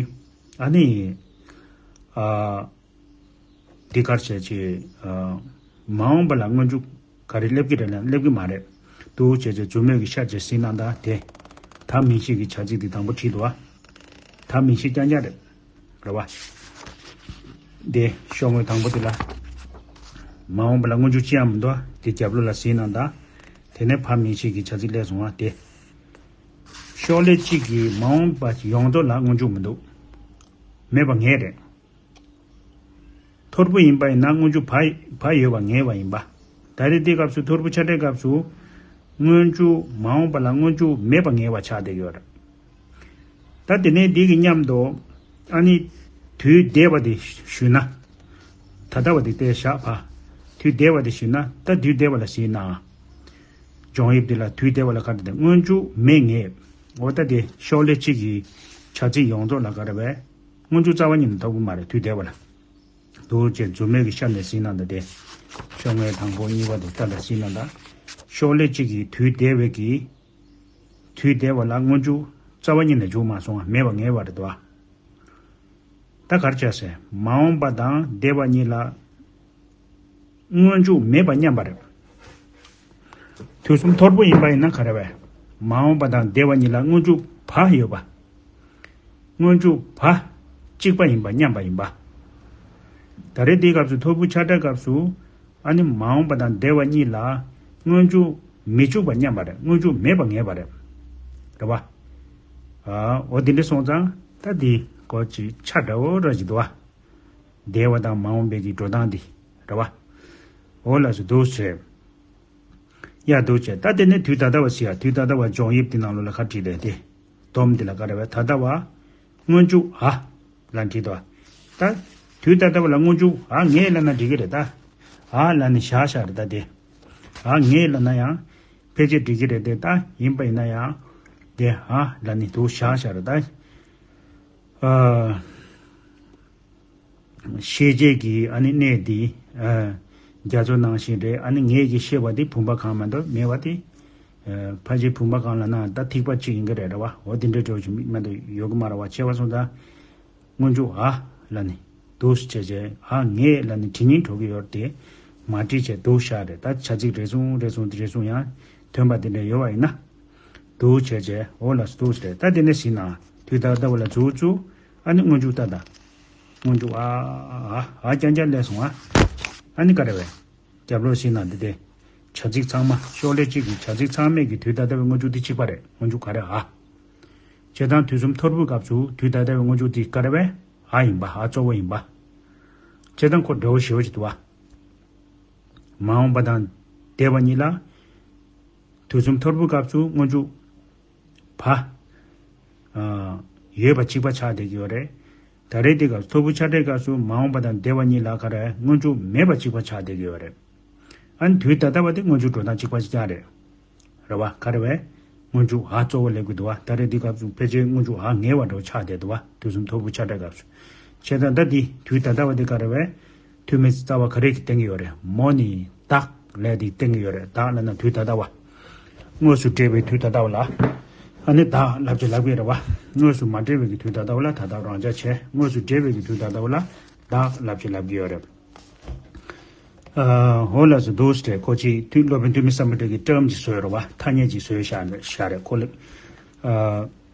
ཨ་ནི་ཨ། འདི་གར་བྱས་ཅིག་མ་འོངས་པ་ལ་སྔོན་འཇུག་ག་རེ་སླེབས་ཀྱི་རེད་ལབ་ན་སླེབས་ཀྱི་མ་རེད། འདུག་བྱས་ཅིག་མཛུབ་མོས་ཀྱི་ཤ་བྱས་ཟིན་ན་ད་དེ། ད་མིང་གཞི་གི་བྱ་ཚིག་འདི་དང་པོ་བྲིས་འདུག་ཨ། ད་མིང་གཞི་རྐྱང་རྐྱང་རེད། རེད་བ། དེ་ཤོག་ངོས་དང་པོ་དེ་ལ། མ་འོངས་པ་ལ་སྔོན་འཇུག་ཅི་ཡང་མི་འདུག་ཨ། དེ་རྒྱབ་ལོགས་ལ་ཟིན་ན་ད། དེ་ནས་ཕ་མིང་གཞི་གི་བྱ་ཚིག་སླེབས་སོང་ཨ་དེ། ཤོག་ལྷེ་གཅིག་གིས་མ་འོངས་པ་ཡོངས་རྫོགས་ལ་སྔོན་འཇུག་མི་འདུག་མེད་པ་ངེས་རེད། ཐོར་བུ་ཡིན་པ་ཡིན་ན་སྔོན་འཇུག་བ་བ་ཡོད་པ་ངེས་པ་ཡིན་པ། ད་རེས་འདི་སྐབས་སུ་ཐོར་བུ་ཆ་འདྲའི་སྐབས་སུ་སྔོན་འཇུག་མ་འོངས་པ་ལ་སྔོན་འཇུག་མེད་པ་ངེས་པ་ཆགས་བསྡད་ཡོད་རེད། ད་དེ་ནས་འདི་གི་མཉམ་དུ་ཨ་ནི་དུས་འདས་པ་དེ་ཞུས་ན། ད་ལྟ་བ་དེ་བལྟས་བཞག་ཕ། དུས་འདས་པ་དེ་ཞུས་ན་ད་དུས་འདས་པ་ལ་ཟིན་ན། སྦྱོང་དབྱིབས་འདི་ལ་དུས་འདས་པ་ལ་ག་རེ་དེ་སྔོན་འཇུག་མེད་ངེས། འོ་ད་དེ་ཤོག་ལྷེ་གཅིག་གི་བྱ་ཚིག་ཡོངས་རྫོགས་ལ་ག་རེ་བས། སྔོན་འཇུག་རྩ་བ་ཉིད་ནས་ཐོབ་ཀྱི་མ་རེད་དུས་འདས་པ་ལ། འདུག་ཅེས་མཛུབ་མོས་ཀྱི་ཤ་ནས་ཟིན་ན་ད་དེ། ཤོག་ངོས་དང་པོ་གཉིས་པ་དེ་ལྟ་ལ་ཟིན་ན་ད། ཤོག་ལྷེ་གཅིག་གིས་དུས་འདས་པའི་གི། དུས་འདས་པ་ལ་སྔོན་འཇུག་རྩ་བ་ཉིད་ནས་འཇུག་མ་སོང་བ་མེད་པ་ངེས་པ་རེད་དོ། ད་གར་བྱས་ཟེར་མ་འོངས་པ་དང་འདས་པ་གཉིས་ལ་སྔོན་འཇུག་མེད་པ་མཉམ་པ་རེད། དུས་གསུམ་ཐོར་བུ་ཡིན་པ་ཡིན་ན་ག་རེ་བས། མ་འོངས་པ་དང་འདས་པ་གཉིས་ལ་སྔོན་འཇུག་བ་ཡོད་པ། སྔོན་འཇུག་བ་གཅིག་པ་ཡིན་པ་མཉམ་པ་ཡིན་པ། ད་རེས་འདིའི་སྐབས་སུ་ཐོར་བུ་ཆ་འདྲའི་སྐབས་སུ་ཨ་ནི་མ་འོངས་པ་དང་འདས་པ་གཉིས་ལ་སྔོན་འཇུག་མི་འཇུག་པ་མཉམ་པ་རེད། སྔོན་འཇུག་མེད་པ་ངེས་པ་རེད། རེད་བ། ཨ། འོ་དེ་འདྲ་སོང་ཙང་ད་འདི་སྐོར་ཅིག་ཆ་འདྲ་བོ་འདྲ་ཞིག་འདུག་བ། འདས་པ་དང་མ་འོངས་པའི་གི་འགྲོ་སྟངས་འདི་རེད་བ། འོ་ལགས་སོ་འདུག་ཟེར། ཡ་འདུག་བྱས་ད་དེ་ནས་དུས་ད་ལྟ་བ་ཟེར་ཡ། དུས་ད་ལྟ་བ་སྦྱོང་དབྱིབས་དེ་ནང་ལོགས་ལ་ཁ་བྲིས་ཏེ་དེ། སྡོམ་འདི་ལ་ག་རེ་བས། ད་ལྟ་བ་སྔོན་འཇུག་ཨ་ལ་བྲིས་ཏོ། ད་དུས་ད་ལྟ་བ་ལ་སྔོན་འཇུག་ཨ་ངེས་ལབ་ན་འགྲིག་གི་རེད་ད། ཨ་ལབ་ནས་བཞག་བཞག་རེད་ད་དེ། ཨ་ངེས་ལབ་ན་ཡང་ཕལ་ཆེར་འགྲིག་གི་རེད་དེ། ད་ཡིན་པ་ཡིན་ན་ཡང་དེ་ཨ་ལབ་ནས་འདུག་བཞག་བཞག་རེད་ད། ཨ། ཤེས་བྱེད་ཀྱི་ཨ་ནི་གནས་འདི། ཨ། རྒྱ་མཚོ་ནང་བཞིན་རེད། ཨ་ནི་ངེད་ཀྱིས་ཤེས་པ་འདི་བུམ་པ་གང་མ་གཏོགས་མེད་པ་དེ། ཨ། ཕལ་ཆེར་བུམ་པ་གང་ལབ་ན་ད་ཐིགས་པ་གཅིག་ཡིན་གྱི་རེད་རེད་བ། འོ་དེ་འདྲའི་འགྲོ་ཞིག་མ་གཏོགས་ཡོད་ཀྱི་མ་རེད་བ། བྱས་པ་སོང་ཙང་སྔོན་འཇུག་ཨ་ལབ་ནས་འདུག་སེ་བྱས་བྱས། ཨ་ངེས་ལབ་ནས་བྲིས་སྙིང་བྲོ་གི་ཡོད་དེ། མ་བྲིས་བྱས་འདུག་བཞག་རེད། ད་བྱ་ཚིག་རེ་ཟུང་རེ་ཟུང་རེ་ཟུང་ཡང་ཐོན་པ་དེ་འདྲ་ཡོད་པ་ཡིན་ན། འདུག་བྱས་བྱས་འོ་ལགས་སོ་འདུག་སེ་རེད། ད་དེ་ནས་ཟིན་ན་དུས་ད་ལྟ་བ་ལ་འཛུགས་བཅུག་ཨ་ནི་སྔོན་འཇུག་ལྟ་ད། སྔོན་འཇུག་ཨ་ཨ་ཨ་རྐྱང་རྐྱང་སླེབས་སོང་ཨ། ཨ་ནི་ག་རེ་བས། རྒྱབ་ལོགས་ཟིན་ན་འདི་དེ། བྱ་ཚིག་ཚང་མ་ཤོག་ལྷེ་གཅིག་གི་བྱ་ཚིག་ཚང་མས་ཀྱི་དུས་ད་ལྟ་བའི་སྔོན་འཇུག་འདི་གཅིག་པ་རེད། སྔོན་འཇུག་ག་རེ་ཨ། བྱས་ཙང་དུས་གསུམ་ཐོར་བུའི་སྐབས་སུ་དུས་ད་ལྟ་བའི་སྔོན་འཇུག་འདི་ག་རེ་བས། ཨ་ཡིན་པ། ཨ་གཙོ་བོ་ཡིན་པ། བྱས་ཙང་ཁོ་འདྲ་བོ་ཞེ་པོ་ཞིག་འདུག་བ། མ་འོངས་པ་དང་འདས་པ་གཉིས་ལ། དུས་གསུམ་ཐོར་བུའི་སྐབས་སུ་སྔོན་འཇུག་བ། ཨ། ཡོད་པ་གཅིག་པ་ཆགས་བསྡད་ཀྱི་ཡོད་རེད། ད་རེས་དེ་སྐབས་སུ་ཐོར་བུ་ཆ་འདྲའི་སྐབས་སུ་མ་འོངས་པ་དང་འདས་པ་གཉིས་ལ་ག་རེ་སྔོན་འཇུག་མེད་པ་གཅིག་པ་ཆགས་བསྡད་ཀྱི་ཡོད་རེད། ཨ་ནི་དུས་ད་ལྟ་བ་དེ་སྔོན་འཇུག་འགྲོ་སྟངས་གཅིག་པ་གཅིག་རྐྱང་རེད། རེད་བ། ག་རེ་བས། སྔོན་འཇུག་འ་གཙོ་བོ་སླེབས་ཀྱི་འདུག་བ། ད་རེས་འདི་སྐབས་སུ་ཕལ་ཆེར་སྔོན་འཇུག་འ་ངེས་པ་འདྲ་བོ་ཆགས་བསྡད་འདུག་བ། དུས་གསུམ་ཐོར་བུ་ཆ་འདྲ་སྐབས་སུ། བྱས་ཙང་ད་འདི་དུས་ད་ལྟ་བ་འདི་ག་རེ་བས། ཐུན་མིན་གྱི་རྩ་བ་ག་རེ་གིས་བསྟན་གྱི་ཡོད་རེད། མོ་ནི་བདག་ལས་འདི་བསྟན་གྱི་ཡོད་རེད། བདག་ལབ་ན་དུས་ད་ལྟ་བ། དངོས་སུ་འབྲེལ་བའི་དུས་ད་ལྟ་བ་ལ། ཨ་ནི་བདག་ལབ་ཅེས་ལབ་ཀྱི་རེད་བ། དངོས་སུ་མ་འབྲེལ་བའི་གི་དུས་ད་ལྟ་བ་ལ་ད་ལྟ་རང་འཇགས་བྱས། དངོས་སུ་འབྲེལ་བའི་གི་དུས་ད་ལྟ་བ་ལ་བདག་ལབ་ཅེས་ལབ་ཀྱི་ཡོད་རེད། ཨ། འོ་ལགས་སོ། འདུག་སེ་རེད། ཁོ་ཅིག་དུས་སློབ་དཔོན་ཐུ་མི་སམ་བྷོ་ཊ་གི་ཊརམ་ཅིག་བཟོས་རེད་བ། ཐ་སྙད་ཅིག་བཟོས་བཞག་བཞག་རེད། ཁོ་ལ། ཨ།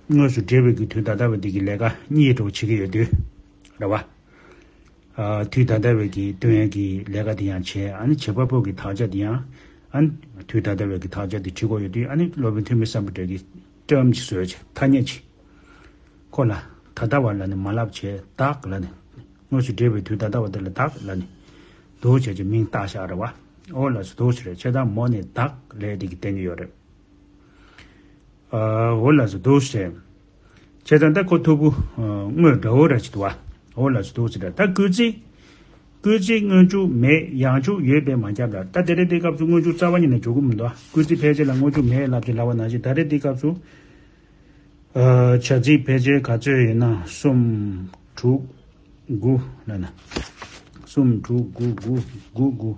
དངོས་སུ་འབྲེལ་བའི་གི་དུས་ད་ལྟ་བའི་འདི་གི་ལས་ཀ་གཉིས་འགྲོ་བྱེད་ཀྱི་ཡོད་དུས། རེད་བ། ཨ། དུས་ད་ལྟ་བའི་གི་སྟོན་ཡས་ཀྱི་ལས་ཀ་དེ་ཡང་བྱས། ཨ་ནི་བྱེད་པ་པོ་གི་དག་ཆ་དེ་ཡང་། ཨ་ནི་དུས་ད་ལྟ་བའི་གི་དག་ཆ་དེ་བྲི་དགོས་ཡོད་དུས། ཨ་ནི་སློབ་དཔོན་ཐུ་མི་སམ་བྷོ་ཊ་གི་ཊརམ་ཅིག་བཟོས་བྱས། ཐ་སྙད་ཅིག་ཁོ་ལ་ད་ལྟ་བ་ལབ་ནས་མ་ལབ་བྱས། བདག་ལབ་ནས། དངོས་སུ་འབྲེལ་བའི་དུས་ད་ལྟ་བ་དེ་ལ་བདག་ལབ་ནས། འདུག་བྱས་ཀྱི་མིང་བཏགས་བཞག་རེད་བ། འོ་ལགས་སོ། འདུག་སེ་རེད། བྱས་ཙང་མོ་ནི་བདག་ལས་འདི་གི་བསྟན་གྱི་ཡོད་རེད། ཨ། འོ་ལགས་སོ། འདུག་སེ་རེད། བྱས་ཙང་ད་ཁོ་ཐོར་བུ། ཨ། དངོས་འདྲ་བོ་ར་ཅིག་འདུག་བ། འོ་ལགས་སོ། འདུག་སེ་རེད། ད་སྐུལ་ཚིག་སྐུལ་ཚིག་སྔོན་འཇུག་མེད། ཡང་འཇུག་ཡོད་པས་མ་ཁྱབ་ལ། ད་དེ་རེད། དེའི་སྐབས་སུ་སྔོན་འཇུག་རྩ་བ་ཉིད་ནས་འཇུག་གི་མི་འདུག་སྐུལ་ཚིག་ཕལ་ཆེར་ལ་སྔོན་འཇུག་མེད་ལབ་ཅེས་ལབ་པ་ནང་བཞིན། ད་རེད། དེའི་སྐབས་སུ། ཨ། བྱ་ཚིག་ཕལ་ཆེར་ག་ཚོད་ཡོད་ན། གསུམ། དྲུག་དགུ་ལབ་ན། གསུམ། དྲུག་དགུ། དགུ། དགུ། དགུ།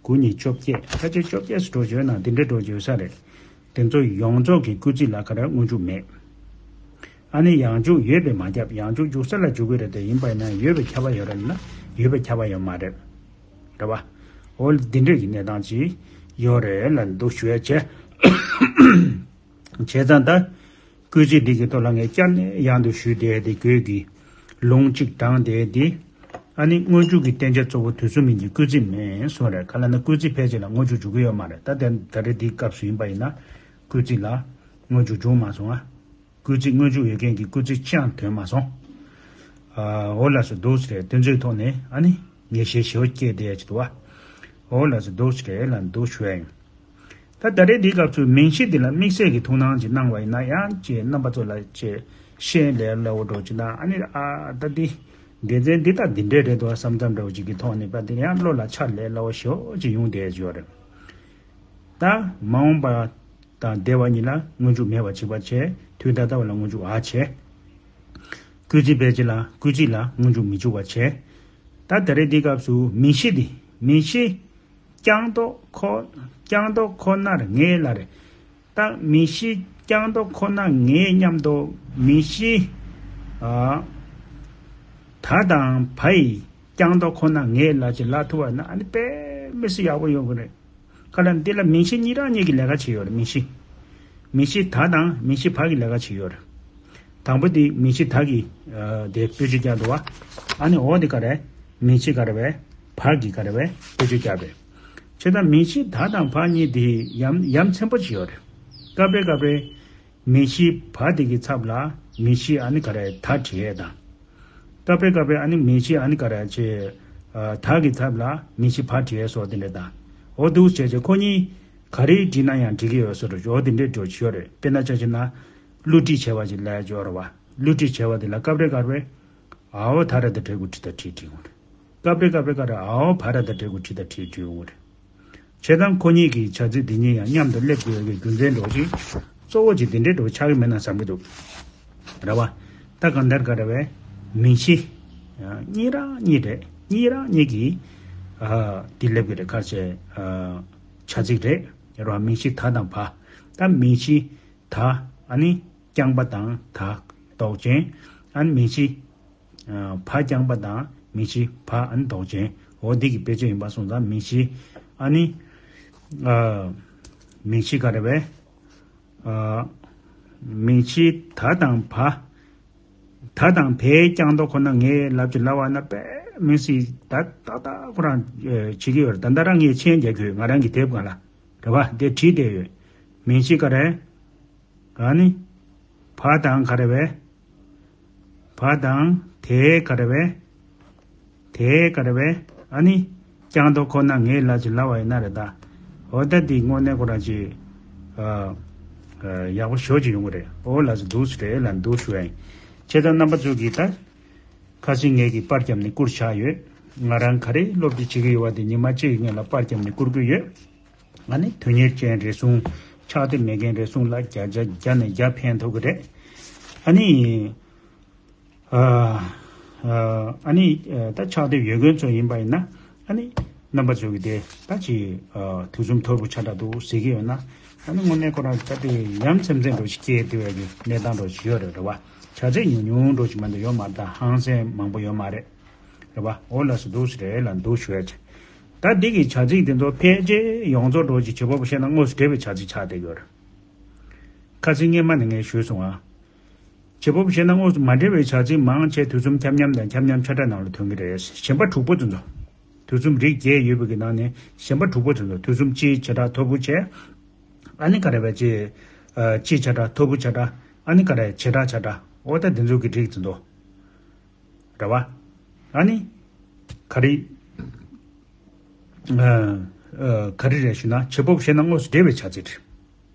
དགུ་གཉིས་བཅོ་བརྒྱད། ཕལ་ཆེར་བཅོ་བརྒྱད་ཙམ་འགྲོ་གི་ཡོད་ན། འདི་འདྲའི་འགྲོ་གི་ཡོད་ས་རེད། དེ་ཚོ་ཡོངས་རྫོགས་ཀྱི་སྐུལ་ཚིག་ལ་ག་རེ་སྔོན་འཇུག་མེད། ཨ་ནི་ཡང་འཇུག་ཡོད་པས་མ་ཁྱབ། ཡང་འཇུག་འཇུག་ས་ལ་འཇུག་གི་རེད་དེ། ཡིན་པ་ཡིན་ན་ཡོད་པས་ཁྱབ་པ་ཡོད་རེད་ན། ཡོད་པས་ཁྱབ་པ་ཡོད་མ་རེད། རེད་བ། འོ་འདི་འདྲའི་གི་གནས་སྟངས་ཅིག་ཡོད་རེད་ལབ་འདུག་ཞུ་ཡ་བྱས། བྱས་ཙང་ད། སྐུལ་ཚིག་འདི་གི་ཐོག་ལ་ངས་བསྐྱར་ནས་ཡང་དུ་ཞུས་ཏེ། དེ་གོས་ཀྱི་ལུང་གཅིག་དྲངས་ཏེ། འདི་ཨ་ནི་སྔོན་འཇུག་གི་བསྟན་བྱ་གཙོ་བོ་དུས་གསུམ་མིན་གྱི་སྐུལ་ཚིག་མིན་གསུངས་རེད། ག་ལབ་ན་སྐུལ་ཚིག་ཕལ་ཆེར་ལ་སྔོན་འཇུག་འཇུག་གི་ཡོད་མ་རེད། ད་དེ་ད་རེས་འདིའི་སྐབས་སུ་ཡིན་པ་ཡིན་ན། སྐུལ་ཚིག་ལ་སྔོན་འཇུག་འཇུག་མ་སོང་ང་། སྐུལ་ཚིག་སྔོན་འཇུག་ཡོད་མཁན་གྱི་སྐུལ་ཚིག་ཅང་ཐོན་མ་སོང་། ཨ། འོ་ལགས་སོ། འདུག་སེ་རེད། དེ་ཚོའི་ཐོག་ནས་ཨ་ནི་ངེས་ཤེས་ཞེ་པོ་སྐྱེས་བསྡད་ཀྱི་འདུག་བ། འོ་ལགས་སོ། འདུག་སེ་རེད་ལབ་འདུག་ཞུ་ཡ་ཡིན། ད་ད་རེས་འདིའི་སྐབས་སུ་མིང་གཞི་འདི་ལ་དམིགས་བསལ་གྱི་ཐུགས་སྣང་ཅིག་གནང་བ་ཡིན་ན། ཡང་ཅིག་རྣམ་པ་ཚོ་ལ་ཅིག་ཤེས་ལས་སླ་བོ་འགྲོ་ཅིག་ན། ཨ་ནི། ཨ། ད་འདི་སྡེ་ཚན་འདི་ད་འདི་འདྲས་རེད་འདུག་བསམ་བསམ་འདྲ་བོ་ཅིག་གི་ཐོག་ནས། པ་འདི་ཡང་བློ་ལ་འཆར་ལས་སླ་བོ་ཞེ་པོ་ཅིག་ཡོང་བསྡད་ཀྱི་ཡོད་རེད། ད་མ་འོངས་པ་དང་འདས་པ་གཉིས་ལ་སྔོན་འཇུག་མེད་པ་གཅིག་པ་བྱས། དུས་ད་ལྟ་བ་ལ་སྔོན་འཇུག་འ་བྱས། སྐུལ་ཚིག་ཕལ་ཆེར་ལ། སྐུལ་ཚིག་ལ་སྔོན་འཇུག་མི་འཇུག་པ་བྱས། ད་ད་རེས་འདིའི་སྐབས་སུ་མིང་གཞི་འདི། མིང་གཞི། རྐྱང་ཐོག་ཁོ། རྐྱང་ཐོག་ཁོ་ནར་ངེས་ལབ་རེད། ད་མིང་གཞི་རྐྱང་ཐོག་ཁོ་ན་ངེས་མཉམ་དུ་མིང་གཞི། ཨ། ད་དང་བ་ཡི་རྐྱང་ཐོག་ཁོ་ན་ངེས་ལབ་ཅིག་ལབ་ཐུབ་པ་ན། ཨ་ནི་དཔེ་མི་སྲིད་ཡག་པོ་ཡོང་གི་རེད། ག་ལབ་ན་འདི་ལ་མིང་གཞི་གཉིས་རང་གཉིས་ཀྱི་ལས་ཀ་བྱེད་ཡོད་རེད། མིང་གཞི། མིང་གཞི་ད་དང་མིང་གཞི་བ་གི་ལས་ཀ་བྱེད་ཡོད་རེད། དང་པོ་དེ་མིང་གཞི་ད་གི། ཨ། དེ་བེད་སྤྱོད་རྒྱག་འདུག་བ། ཨ་ནི་འོ་དེ་ག་རེ། མིང་གཞི་ག་རེ་བས། བ་གི་ག་རེ་བས། བེད་སྤྱོད་རྒྱག་པས། བྱས་ཙང་མིང་གཞི་ད་དང་བ་གཉིས་དེ་ཡ་ཡ་མཚན་པོ་ཅིག་ཡོད་རེད། སྐབས་རེ་སྐབས་རེ་མིང་གཞི་བ་དེ་གི་ཚབ་ལ་མིང་གཞི་ཨ་ནི་ག་རེ་ད་བྲི་ཡས་དང་། སྐབས་རེ་སྐབས་རེ་ཨ་ནི་མིང་གཞི་ཨ་ནི་ག་རེ་བྱས། ཨ། ད་གི་ཚབ་ལ་མིང་གཞི་བ་བྲི་ཡས་སོགས་དེ་འདྲ་དང་། འོ་འདུག་བྱས་བྱས་ཁོ་གཉིས་ག་རེ་བྲིས་ན་ཡང་འགྲིག་གི་ཡོད་བཟོ་འདྲ། འོ་དེ་འདྲའི་འགྲོ་བྱེད་ཡོད་རེད། དཔེར་ན་ཆ་བཞག་ན། བསླུ་བྲིད་བྱས་པ་ཅིག་ལབ་ཡ་ཅིག་ཡོད་རེད་བ། བསླུ་བྲིད་བྱས་པ་དེ་ལ་སྐབས་རེ་སྐབས་རེ། འའོ་ད་ར་ད་འབྲས་བུ་བྲིས་ད་བྲིས་བྲིས་འོང་རེད། སྐབས་རེ་སྐབས་རེ་ག་རེ། འའོ་བ་ར་ད་འབྲས་བུ་བྲིས་ད་བྲིས་བྲིས་འོང་རེད། བྱས་ཙང་ཁོ་གཉིས་ཀྱི་བྱ་ཚིག་འདི་གཉིས་ཡང་མཉམ་དུ་སླེབས་དགོས་ཀྱི་རྒྱུ་མཚན་འདྲ་བོ་ཅིག་གཙོ་བོ་ཅིག་འདི་འདྲའི་འདྲ་བོ་ཆགས་ཀྱི་མེད་ན་བསམ་གྱི་འདུག་རེད་བ། ད་གང་ལྟར་ག་རེ་བས། མིང་གཞི། ཨ། གཉིས་རང་གཉིས་རེད། གཉིས་རང་གཉིས་ཀྱི། ཨ། འདི་སླེབས་ཀྱི་རེད། ག་རེ་བྱས། ཨ། བྱ་ཚིག་རེད། རེད་བ། མིང་གཞི་ད་དང་བ། ད་མིང་གཞི་ད། ཨ་ནི་རྐྱང་པ་དང་ད་འདོགས་ཅན། ཨ་ནི་མིང་གཞི། ཨ། བ་རྐྱང་པ་དང་མིང་གཞི་བ་ཨ་ནི་འདོགས་ཅན། འོ་འདི་གི་བེད་སྤྱོད་ཡིན་པ་སོང་ཙང་། མིང་གཞི་ཨ་ནི། ཨ། མིང་གཞི་ག་རེ་བས། ཨ། མིང་གཞི་ད་དང་བ། ད་དང་བའི་རྐྱང་ཐོག་ཁོ་ན་ངེས་ལབ་ཅིག་ལབ་པ་ན། དཔེ་མི་སྲིད་ད་ཏག་ཏག་ཁོ་རང་བྱེད་ཀྱི་ཡོད་རེད། ད་ལྟ་རང་ངས་མཆན་རྒྱག་གི་ཡོད། ང་རང་གི་དེབ་སྒང་ལ་རེད་བ། དེ་བྲིས་བསྡད་ཡོད། མིང་གཞི་ག་རེ། ཨ་ནི། བ་དང་ག་རེ་བས། བ་དང་དེ་ག་རེ་བས། དེ་ག་རེ་བས། ཨ་ནི། རྐྱང་ཐོག་ཁོ་ན་ངེས་ལབ་ཅིག་ལབ་པ་ཡིན་ན་རེད་ད། འོ་ད་འདི་དངོས་གནས་ཁོ་རང་ཅིག་ཨ། ཨ། ཡག་པོ་ཞེ་པོ་ཅིག་ཡོང་གི་རེད། འོ་ལགས་སོ། འདུག་སེ་རེད་ལབ་འདུག་ཞུ་ཡ་ཡིན། བྱས་ཙང་རྣམ་པ་ཚོ་གིས་ད། ཁ་སང་ངེད་ཀྱིས་པར་བརྒྱབ་ནས་བསྐུར་བཞག་ཡོད། ང་རང་ག་རེ་སློབ་ཁྲིད་བྱེད་ཀྱི་ཡོད་པ་དེ་ཉི་མ་གཅིག་གི་སྔོན་ལ་པར་བརྒྱབ་ནས་བསྐུར་གྱི་ཡོད། ཨ་ནི་དོན་གཉེར་ཅན་རེ་ཟུང་། ཕྱག་དེབ་མེད་མཁན་རེ་ཟུང་ལ་བརྒྱ་ཆ་བརྒྱ་ནས་བརྒྱ་ཕན་ཐོགས་ཀྱི་རེད། ཨ་ནི། ཨ་ཨ་ནི་ཨ་ད་ཕྱག་དེབ་ཡོད་མཁན་ཚོ་ཡིན་པ་ཡིན་ན། ཨ་ནི་རྣམ་པ་ཚོ་གི་དེ་ད་ཅི་ཨ་དུས་གསུམ་ཐོར་བུ་ཆགས་འདྲ་འདུག་ཟེར་གྱི་ཡོད་ན། ཨ་ནི་དངོས་གནས་ཁོ་རང་ད་དེ་ཡ་མཚན་མཚན་འདྲ་ཞིག་སྐྱེས་བསྡད་པའི་གི་གནས་སྟངས་འདྲ་ཞིག་ཡོད་རེད། རེད་བ། བྱ་ཚིག་ཉུང་ཉུང་འདྲ་ཞིག་མ་གཏོགས་ཡོད་མ་རེད། ད་ཧང་སང་མང་པོ་ཡོད་མ་རེད། རེད་བ། འོ་ལགས་སོ། འདུག་སེ་རེད་ལ་འདུག་ཞུ་ཡ་ཆེ། ད་འདི་གི་བྱ་ཚིག་དེ་ཚོ་ཕལ་ཆེར་ཡོངས་རྫོགས་འདྲ་ཞིག་བྱེད་པ་པོ་བཤད་ན་དངོས་སུ་འབྲེལ་བའི་བྱ་ཚིག་ཆགས་བསྡད་ཡོད་རེད། ཁ་སང་སྔོན་མ་ནས་ངས་ཞུས་སོང་ཨ། བྱེད་པ་པོ་བཤད་ན་དངོས་སུ་མ་འབྲེལ་བའི་བྱ་ཚིག་མང་ཆེ་དུས་གསུམ་ཁྱབ་མཉམ་དང་ཁྱབ་མཉམ་ཆ་འདྲ་ནང་ལ་ཐོན་གྱི་རེད། གཞན་པ་དྲུག་པོ་དེ་ཚོ། དུས་གསུམ་རིགས་བརྒྱད་ཡོད་པའི་གི་ནང་ནས་གཞན་པ་དྲུག་པོ་དེ་ཚོ། དུས་གསུམ་སྤྱིའི་བྱེ་བྲག་ཐོར་བུ་བྱས། ཨ་ནི་ག་རེ་བས་ཀྱི། ཨ་སྤྱིའི་བྱེ་བྲག་ཐོར་བུ་བྱེ་བྲག་ཨ་ནི་ག་རེ་བྱེ་བྲག་བྱེ་བྲག་འོ་ད་དེ་ཚོ་གི་རིགས་དེ་ཚོ། རེད་བ། ཨ་ནི། ག་རེ། ཨ་ཨ་ག་རེ་རེད་ཞུ་ན་བྱེད་པ་པོ་བཤད་ན་དངོས་སུ་འབྲེལ་བའི་བྱ་ཚིག་རེད།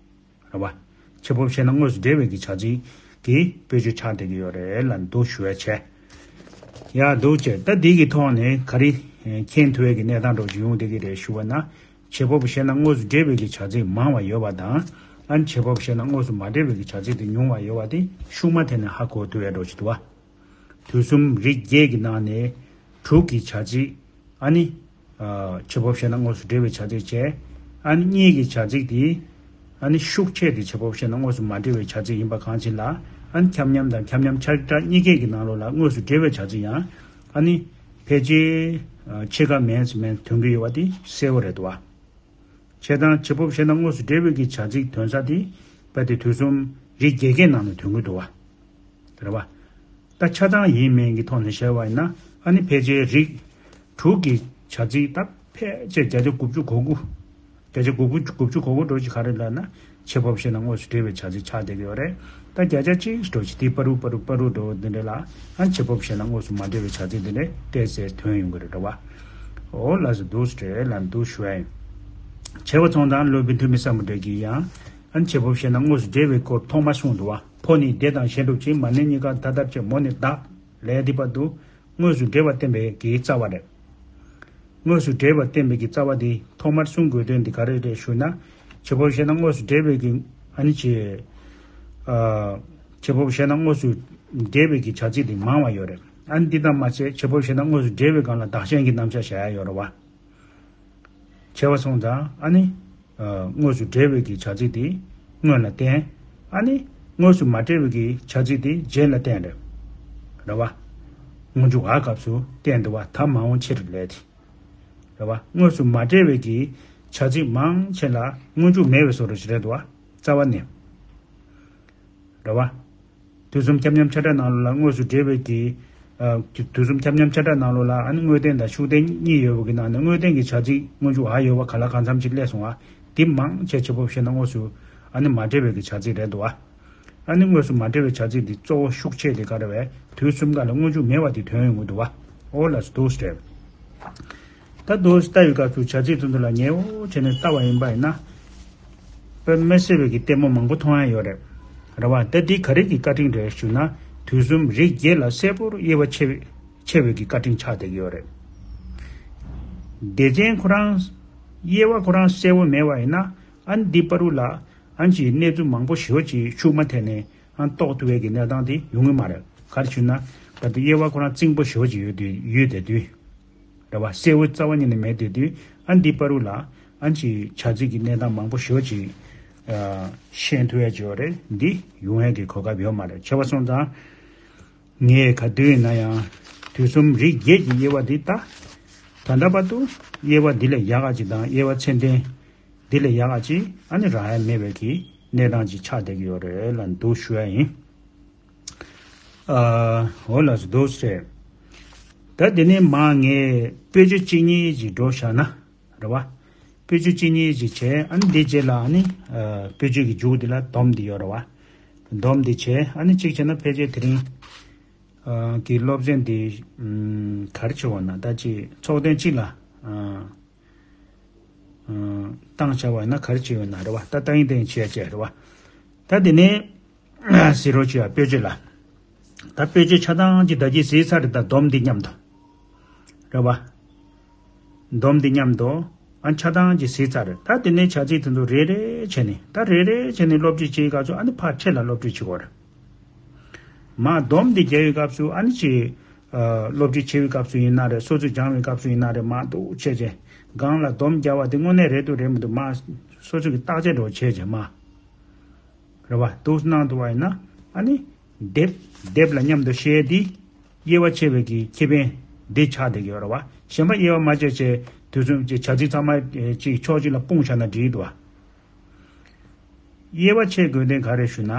རེད་བ། བྱེད་པ་པོ་བཤད་ན་དངོས་སུ་འབྲེལ་བའི་གི་བྱ་ཚིག་གི་དཔེ་བརྗོད་ཆགས་བསྡད་ཀྱི་ཡོད་རེད་ལ་འདུག་ཞུ་ཡ་ཆེ། ཡ་འདུག་ཅེ། ད་འདི་གི་ཐོག་ནས་ག་རེ་མཁྱེན་ཐུབ་ཡ་གི་གནས་སྟངས་འདྲ་ཞིག་ཡོང་བསྡད་ཀྱི་རེད་ཞུ་བ་ན། བྱེད་པ་པོ་བཤད་ན་དངོས་སུ་འབྲེལ་བའི་གི་བྱ་ཚིག་མང་བ་ཡོད་པ་དང་། ཨ་ནི་བྱེད་པ་པོ་བཤད་ན་དངོས་སུ་མ་འབྲེལ་བའི་གི་བྱ་ཚིག་དེ་ཉུང་བ་ཡོད་པ་དེ་ཤུགས་མ་ཐེ་ནས་ཧ་གོ་ཐུབ་ཡ་འདྲ་ཞིག་འདུག་བ། དུས་གསུམ་རིགས་བརྒྱད་ཀྱི་ནང་ནས་དྲུག་གི་བྱ་ཚིག་ཨ་ནི། ཨ་བྱེད་པ་པོ་བཤད་ན་དངོས་སུ་འབྲེལ་བའི་བྱ་ཚིག་བྱས། ཨ་ནི་གཉིས་ཀྱི་བྱ་ཚིག་དེ། ཨ་ནི་ཤུགས་ཆེ་དེ་བྱེད་པ་པོ་བཤད་ན་དངོས་སུ་མ་འབྲེལ་བའི་བྱ་ཚིག་ཡིན་པ་གང་ཕྱིར་ལ། ཨ་ནི་ཁྱབ་མཉམ་དང་ཁྱབ་མཉམ་ཆ་འདྲ་གཉིས་ཀའི་གི་ནང་ལོགས་ལ་དངོས་སུ་འབྲེལ་བའི་བྱ་ཚིག་ཡང་། ཨ་ནི་ཕལ་ཆེར་ཕྱེད་ཀ་མན་ཙམ་མན་ཐོན་གྱི་ཡོད་པ་དེ་གསལ་པོ་རེད་འདུག་བ། བྱས་ཙང་བྱེད་པ་པོ་བཤད་ན་དངོས་སུ་འབྲེལ་བའི་གི་བྱ་ཚིག་ཐོན་ས་དེ་རྦད་དེ་དུས་གསུམ་རིགས་བརྒྱད་ཀའི་ནང་ནས་ཐོན་གྱི་འདུག་བ། རེད་བ། ད་ཆ་ཚང་ཡིན་མིན་གྱི་ཐོག་ནས་བཤད་པ་ཡིན་ན། ཨ་ནི་ཕལ་ཆེར་རིགས་དྲུག་གི་བྱ་ཚིག་ད་ཕལ་ཆེར་བརྒྱ་ཆ་དགུ་བཅུ་གོ་དགུ། བརྒྱ་ཆ་དགུ་བཅུ་དགུ་བཅུ་གོ་དགུ་འདྲ་ཞིག་ག་རེ་ལབ་ན། བྱེད་པ་པོ་བཤད་ན་དངོས་སུ་འབྲེལ་བའི་བྱ་ཚིག་ཆགས་བསྡད་ཀྱི་ཡོད་རེད། ད་བརྒྱ་ཆ་གཅིག་འདྲ་ཞིག་དེ་པ་རུ་པ་རུ་པ་རུ་འདྲ་བོ་འདི་འདྲ་ལ། ཨ་བྱེད་པ་པོ་བཤད་ན་དངོས་སུ་མ་འབྲེལ་བའི་བྱ་ཚིག་འདི་འདྲ་ཏོག་ཙམ་ཐོན་ཡོང་གི་རེད། རེད་བ། འོ་ལགས་སོ། འདུག་སེ་རེད་ལ་འདུག་ཞུ་ཡ་ཡིན། བྱས་པ་སོང་ཙང་སློབ་དཔོན་ཐོན་མི་སམ་བྷོ་ཊ་གིས་ཡང་། ཨ་ནི་བྱེད་པ་པོ་བཤད་ན་དངོས་སུ་འབྲེལ་བའི་སྐོར་ཐོག་མར་གསུངས་འདུག་བ། ཕོ་ནི་བདེ་དང་གཞན་སྒྲུབ་ཅིང་། མ་ནི་གཉིས་ཀ་མཐའ་དག་ཅིང་། མོ་ནི་བདག་ལས་འདས་པ་འདུག་དངོས་སུ་འབྲེལ་བ་བསྟན་པའི་གི་རྩ་བ་རེད། དངོས་སུ་འབྲེལ་བ་བསྟན་པའི་གི་རྩ་བ་དེ་ཐོག་མར་གསུང་དགོས་དོན་དེ་ག་རེ་རེད་ཞུ་ན། བྱེད་པ་པོ་བཤད་ན་དངོས་སུ་འབྲེལ་བའི་གི། ཨ་ནི་བྱེད། ཨ། བྱེད་པ་པོ་བཤད་ན་དངོས་སུ་འབྲེལ་བའི་གི་བྱ་ཚིག་དེ་མང་བ་ཡོད་རེད། ཨ་ནི་འདི་ལྟར་མ་ཟད་བྱེད་པ་པོ་བཤད་ན་དངོས་སུ་འབྲེལ་བའི་སྒང་ལ་བདག་གཞན་གྱི་རྣམ་གཞག་བྱ་ཡ་ཡོད་རེད་བ། བྱས་པ་སོང་ཙང་ཨ་ནི། ཨ། དངོས་སུ་འབྲེལ་བའི་གི་བྱ་ཚིག་དེ་སྔོན་ལ་བསྟན། ཨ་ནི་དངོས་སུ་མ་འབྲེལ་བའི་གི་བྱ་ཚིག་དེ་རྗེས་ལ་བསྟན་རེད། རེད་བ། སྔོན་འཇུག་འ་སྐབས་སུ་བསྟན་འདུག་བ། ད་མ་འོངས་ཕྱིར་ལས་དེ། རེད་བ། དངོས་སུ་མ་འབྲེལ་བའི་གི་བྱ་ཚིག་མང་ཆེ་ལ་སྔོན་འཇུག་མེད་པའི་བཟོ་འདྲ་ཞིག་རེད་འདུག་བ། རྩ་བ་ནས། རེད་བ། དུས་གསུམ་ཁྱབ་མཉམ་ཆ་འདྲ་ནང་ལོགས་ལ་དངོས་སུ་འབྲེལ་བའི་གི། ཨ། དུས་གསུམ་ཁྱབ་མཉམ་ཆ་འདྲ་ནང་ལོགས་ལ་ཨ་ནི་དངོས་བསྟན་དང་ཤུགས་བསྟན་གཉིས་ཡོད་པ་གི་ནང་ནས་དངོས་བསྟན་གྱི་བྱ་ཚིག་སྔོན་འཇུག་འ་ཡོད་པ་ག་ལ་གང་འཚམ་ཅིག་སླེབས་སོང་བ། དེ་མང་ཆེ་བྱེད་པ་པོ་བཤད་ན་དངོས་སུ་ཨ་ནི་མ་འབྲེལ་བའི་གི་བྱ་ཚིག་རེད་འདུག་བ། ཨ་ནི་དངོས་སུ་མ་འབྲེལ་བའི་བྱ་ཚིག་འདི་གཙོ་བོ་ཤུགས་ཆེ་དེ་ག་རེ་བས། དུས་གསུམ་ཀ་ལ་སྔོན་འཇུག་མེད་པ་དེ་ཐོན་ཡོང་གི་འདུག་བ། འོ་ལགས་སོ། འདུག་སེ་རེད། ད་འདུག་སེ་ལྟ་བའི་སྐབས་སུ་བྱ་ཚིག་དེ་ཚོ་ལ་ཉེ་བོ་བྱས་ནས་ལྟ་བ་ཡིན་པ་ཡིན་ན། དཔེ་མི་སྲིད་པའི་གི་ལྟད་མོ་མང་པོ་མཐོང་ཡ་ཡོད་རེད། རེད་བ། ད་འདི་ག་རེ་གི་བཀའ་དྲིན་རེད་ཞུ་ན། དུས་གསུམ་རིགས་བརྒྱད་ལ་གསལ་པོར་དབྱེ་བ་ཕྱེ་བའི་ཕྱེ་བའི་གི་བཀའ་དྲིན་ཆགས་བསྡད་ཀྱི་ཡོད་རེད། སྡེ་ཚན་ཁོ་རང་དབྱེ་བ་ཁོ་རང་གསལ་པོ་མེད་པ་ཡིན་ན། ཨ་ནི་འདི་བར་དུ་ལ་ཨ་ནི་ཅིག་གནས་ཚུལ་མང་པོ་ཞེ་པོ་ཅིག་ཤུགས་མ་ཐེག་ནས། ཨ། རྟོགས་ཐུབ་པའི་གི་གནས་སྟངས་དེ་ཡོང་གི་མ་རེད། ག་རེ་ཞུ་ན། ད་དེ་དབྱེ་བ་ཁོ་རང་རྩིང་པོ་ཞེ་པོ་ཅིག་ཡོད་དུས་ཡོད་བསྡད་དུས། རེད་བ། གསལ་བོ་རྩ་བ་ཉིད་ནས་མེད་བསྡད་དུས། ཨ། འདི་བར་དུ་ལ་ཨ་ཅིག་བྱ་ཚིག་གི་གནས་སྟངས་མང་པོ་ཞེ་པོ་ཅིག་ཨ། ཤེས་ཐུབ་ཡ་ཅིག་ཡོད་རེད། འདི་ཡོང་ཡ་གི་གོ་སྐབས་ཡོད་མ་རེད། བྱས་པ་སོང་ཙང་། ངས་ག་དུས་ཡིན་ན་ཡང་དུས་གསུམ་རིགས་བརྒྱད་ཀྱི་དབྱེ་བ་འདི་ལྟ། ད་ལྟ་བར་དུ་དབྱེ་བ་འདི་ལས་ཡག་ག་ཅིག་དང་དབྱེ་བ་ཚད་ལྡན། འདི་ལས་ཡག་ག་ཅིག་ཨ་ནི་རག་ཡ་མེད་པའི་གི་གནས་སྟངས་ཅིག་ཆགས་བསྡད་ཀྱི་ཡོད་རེད་ལབ་འདུག་ཞུ་ཡ་ཡིན། ཨ། འོ་ལགས་སོ། འདུག་སེ། ད་དེ་ནས་མར་ངས་དཔེ་བརྗོད་གཅིག་གཉིས་ཅིག་འགྲོ་བཞག་ན། རེད་བ། དཔེ་བརྗོད་གཅིག་གཉིས་ཅིག་བྱས། ཨ་ནི་འདི་རྗེས་ལ་ཨ་ནི། ཨ། དཔེ་བརྗོད་ཀྱི་མཇུག་འདི་ལ་སྡོམ་འདི་ཡོད་རེད་བ། སྡོམ་འདི་བྱས། ཨ་ནི་གཅིག་བྱས་ན་ཕལ་ཆེར་དེ་རིང་། ཨ། གི་སློབ་ཚན་འདི། ཨམ། ག་རེ་བྱེད་འོ་ན། ད་ཅིག་ཚོགས་ཐེངས་གཅིག་ལ། ཨ། ཨ། བཏང་བྱ་བ་ཡིན་ན་ག་རེ་བྱེད་འོ་ན་རེད་བ། ད་ལྟ་ཡིན་ལྟ་ཡིན་བྱས་བྱས་རེད་བ། ད་དེ་ནས་ཟེར་རོགས་བྱེད་ཡ། དཔེ་བརྗོད་ལ། ད་དཔེ་བརྗོད་ཆ་ཚང་གཅིག་ད་གཅིག་གཟིགས་ཚར་རེད། ད་སྡོམ་འདི་མཉམ་དུ་རེད་བ། སྡོམ་འདི་མཉམ་དུ་ཨ་ཆ་ཚང་གཅིག་གཟིགས་ཚར་རེད། ད་དེ་ནས་བྱ་ཚིག་དེ་ཚོ་རེ་རེ་བྱས་ནས། ད་རེ་རེ་བྱས་ནས་སློབ་ཁྲིད་བྱེད་སྐབས་སུ་ཨ་ནི་ཕར་འཕྲེད་ལ་སློབ་ཁྲིད་བྱེད་དགོས་རེད། མར་སྡོམ་འདི་རྒྱག་པའི་སྐབས་སུ་ཨ་ནི་ཅིག་ཨ་སློབ་ཁྲིད་བྱེད་པའི་སྐབས་སུ་ཡིན་ན་རེད། སོ་སོས་སྦྱང་བའི་སྐབས་སུ་ཡིན་ན་རེད། མར་འདུག་བྱས་བྱས་སྒང་ལ་སྡོམ་རྒྱག་པ་དེ་དངོས་གནས་རེད་འདུག་རེད་མི་འདུག་མར་སོ་སོ་གིས་བརྟག་དཔྱད་འདྲ་བོ་བྱས་བྱས་མར་རེད་བ། འདུག་གནང་འདུག་བ་ཡིན་ན་ཨ་ནི་སྡེབ་སྡེབ་ལ་མཉམ་དུ་བཤད་དེ་དབྱེ་བ་ཕྱེ་བའི་གི་ཁེ་ཕན་འདི་ཆགས་བསྡད་ཀྱི་ཡོད་རེད་བ། གཞན་པ་དབྱེ་བ་མ་ཕྱེ་བྱས་དུས་གསུམ་གྱི་བྱ་ཚིག་ཚང་མ་ཨེ་གཅིག་ཕྱོགས་གཅིག་ལ་སྤུངས་བཞག་ན་འགྲིག་འདུག་བ། དབྱེ་བ་ཕྱེ་དགོས་དོན་ག་རེ་ཞུ་ན།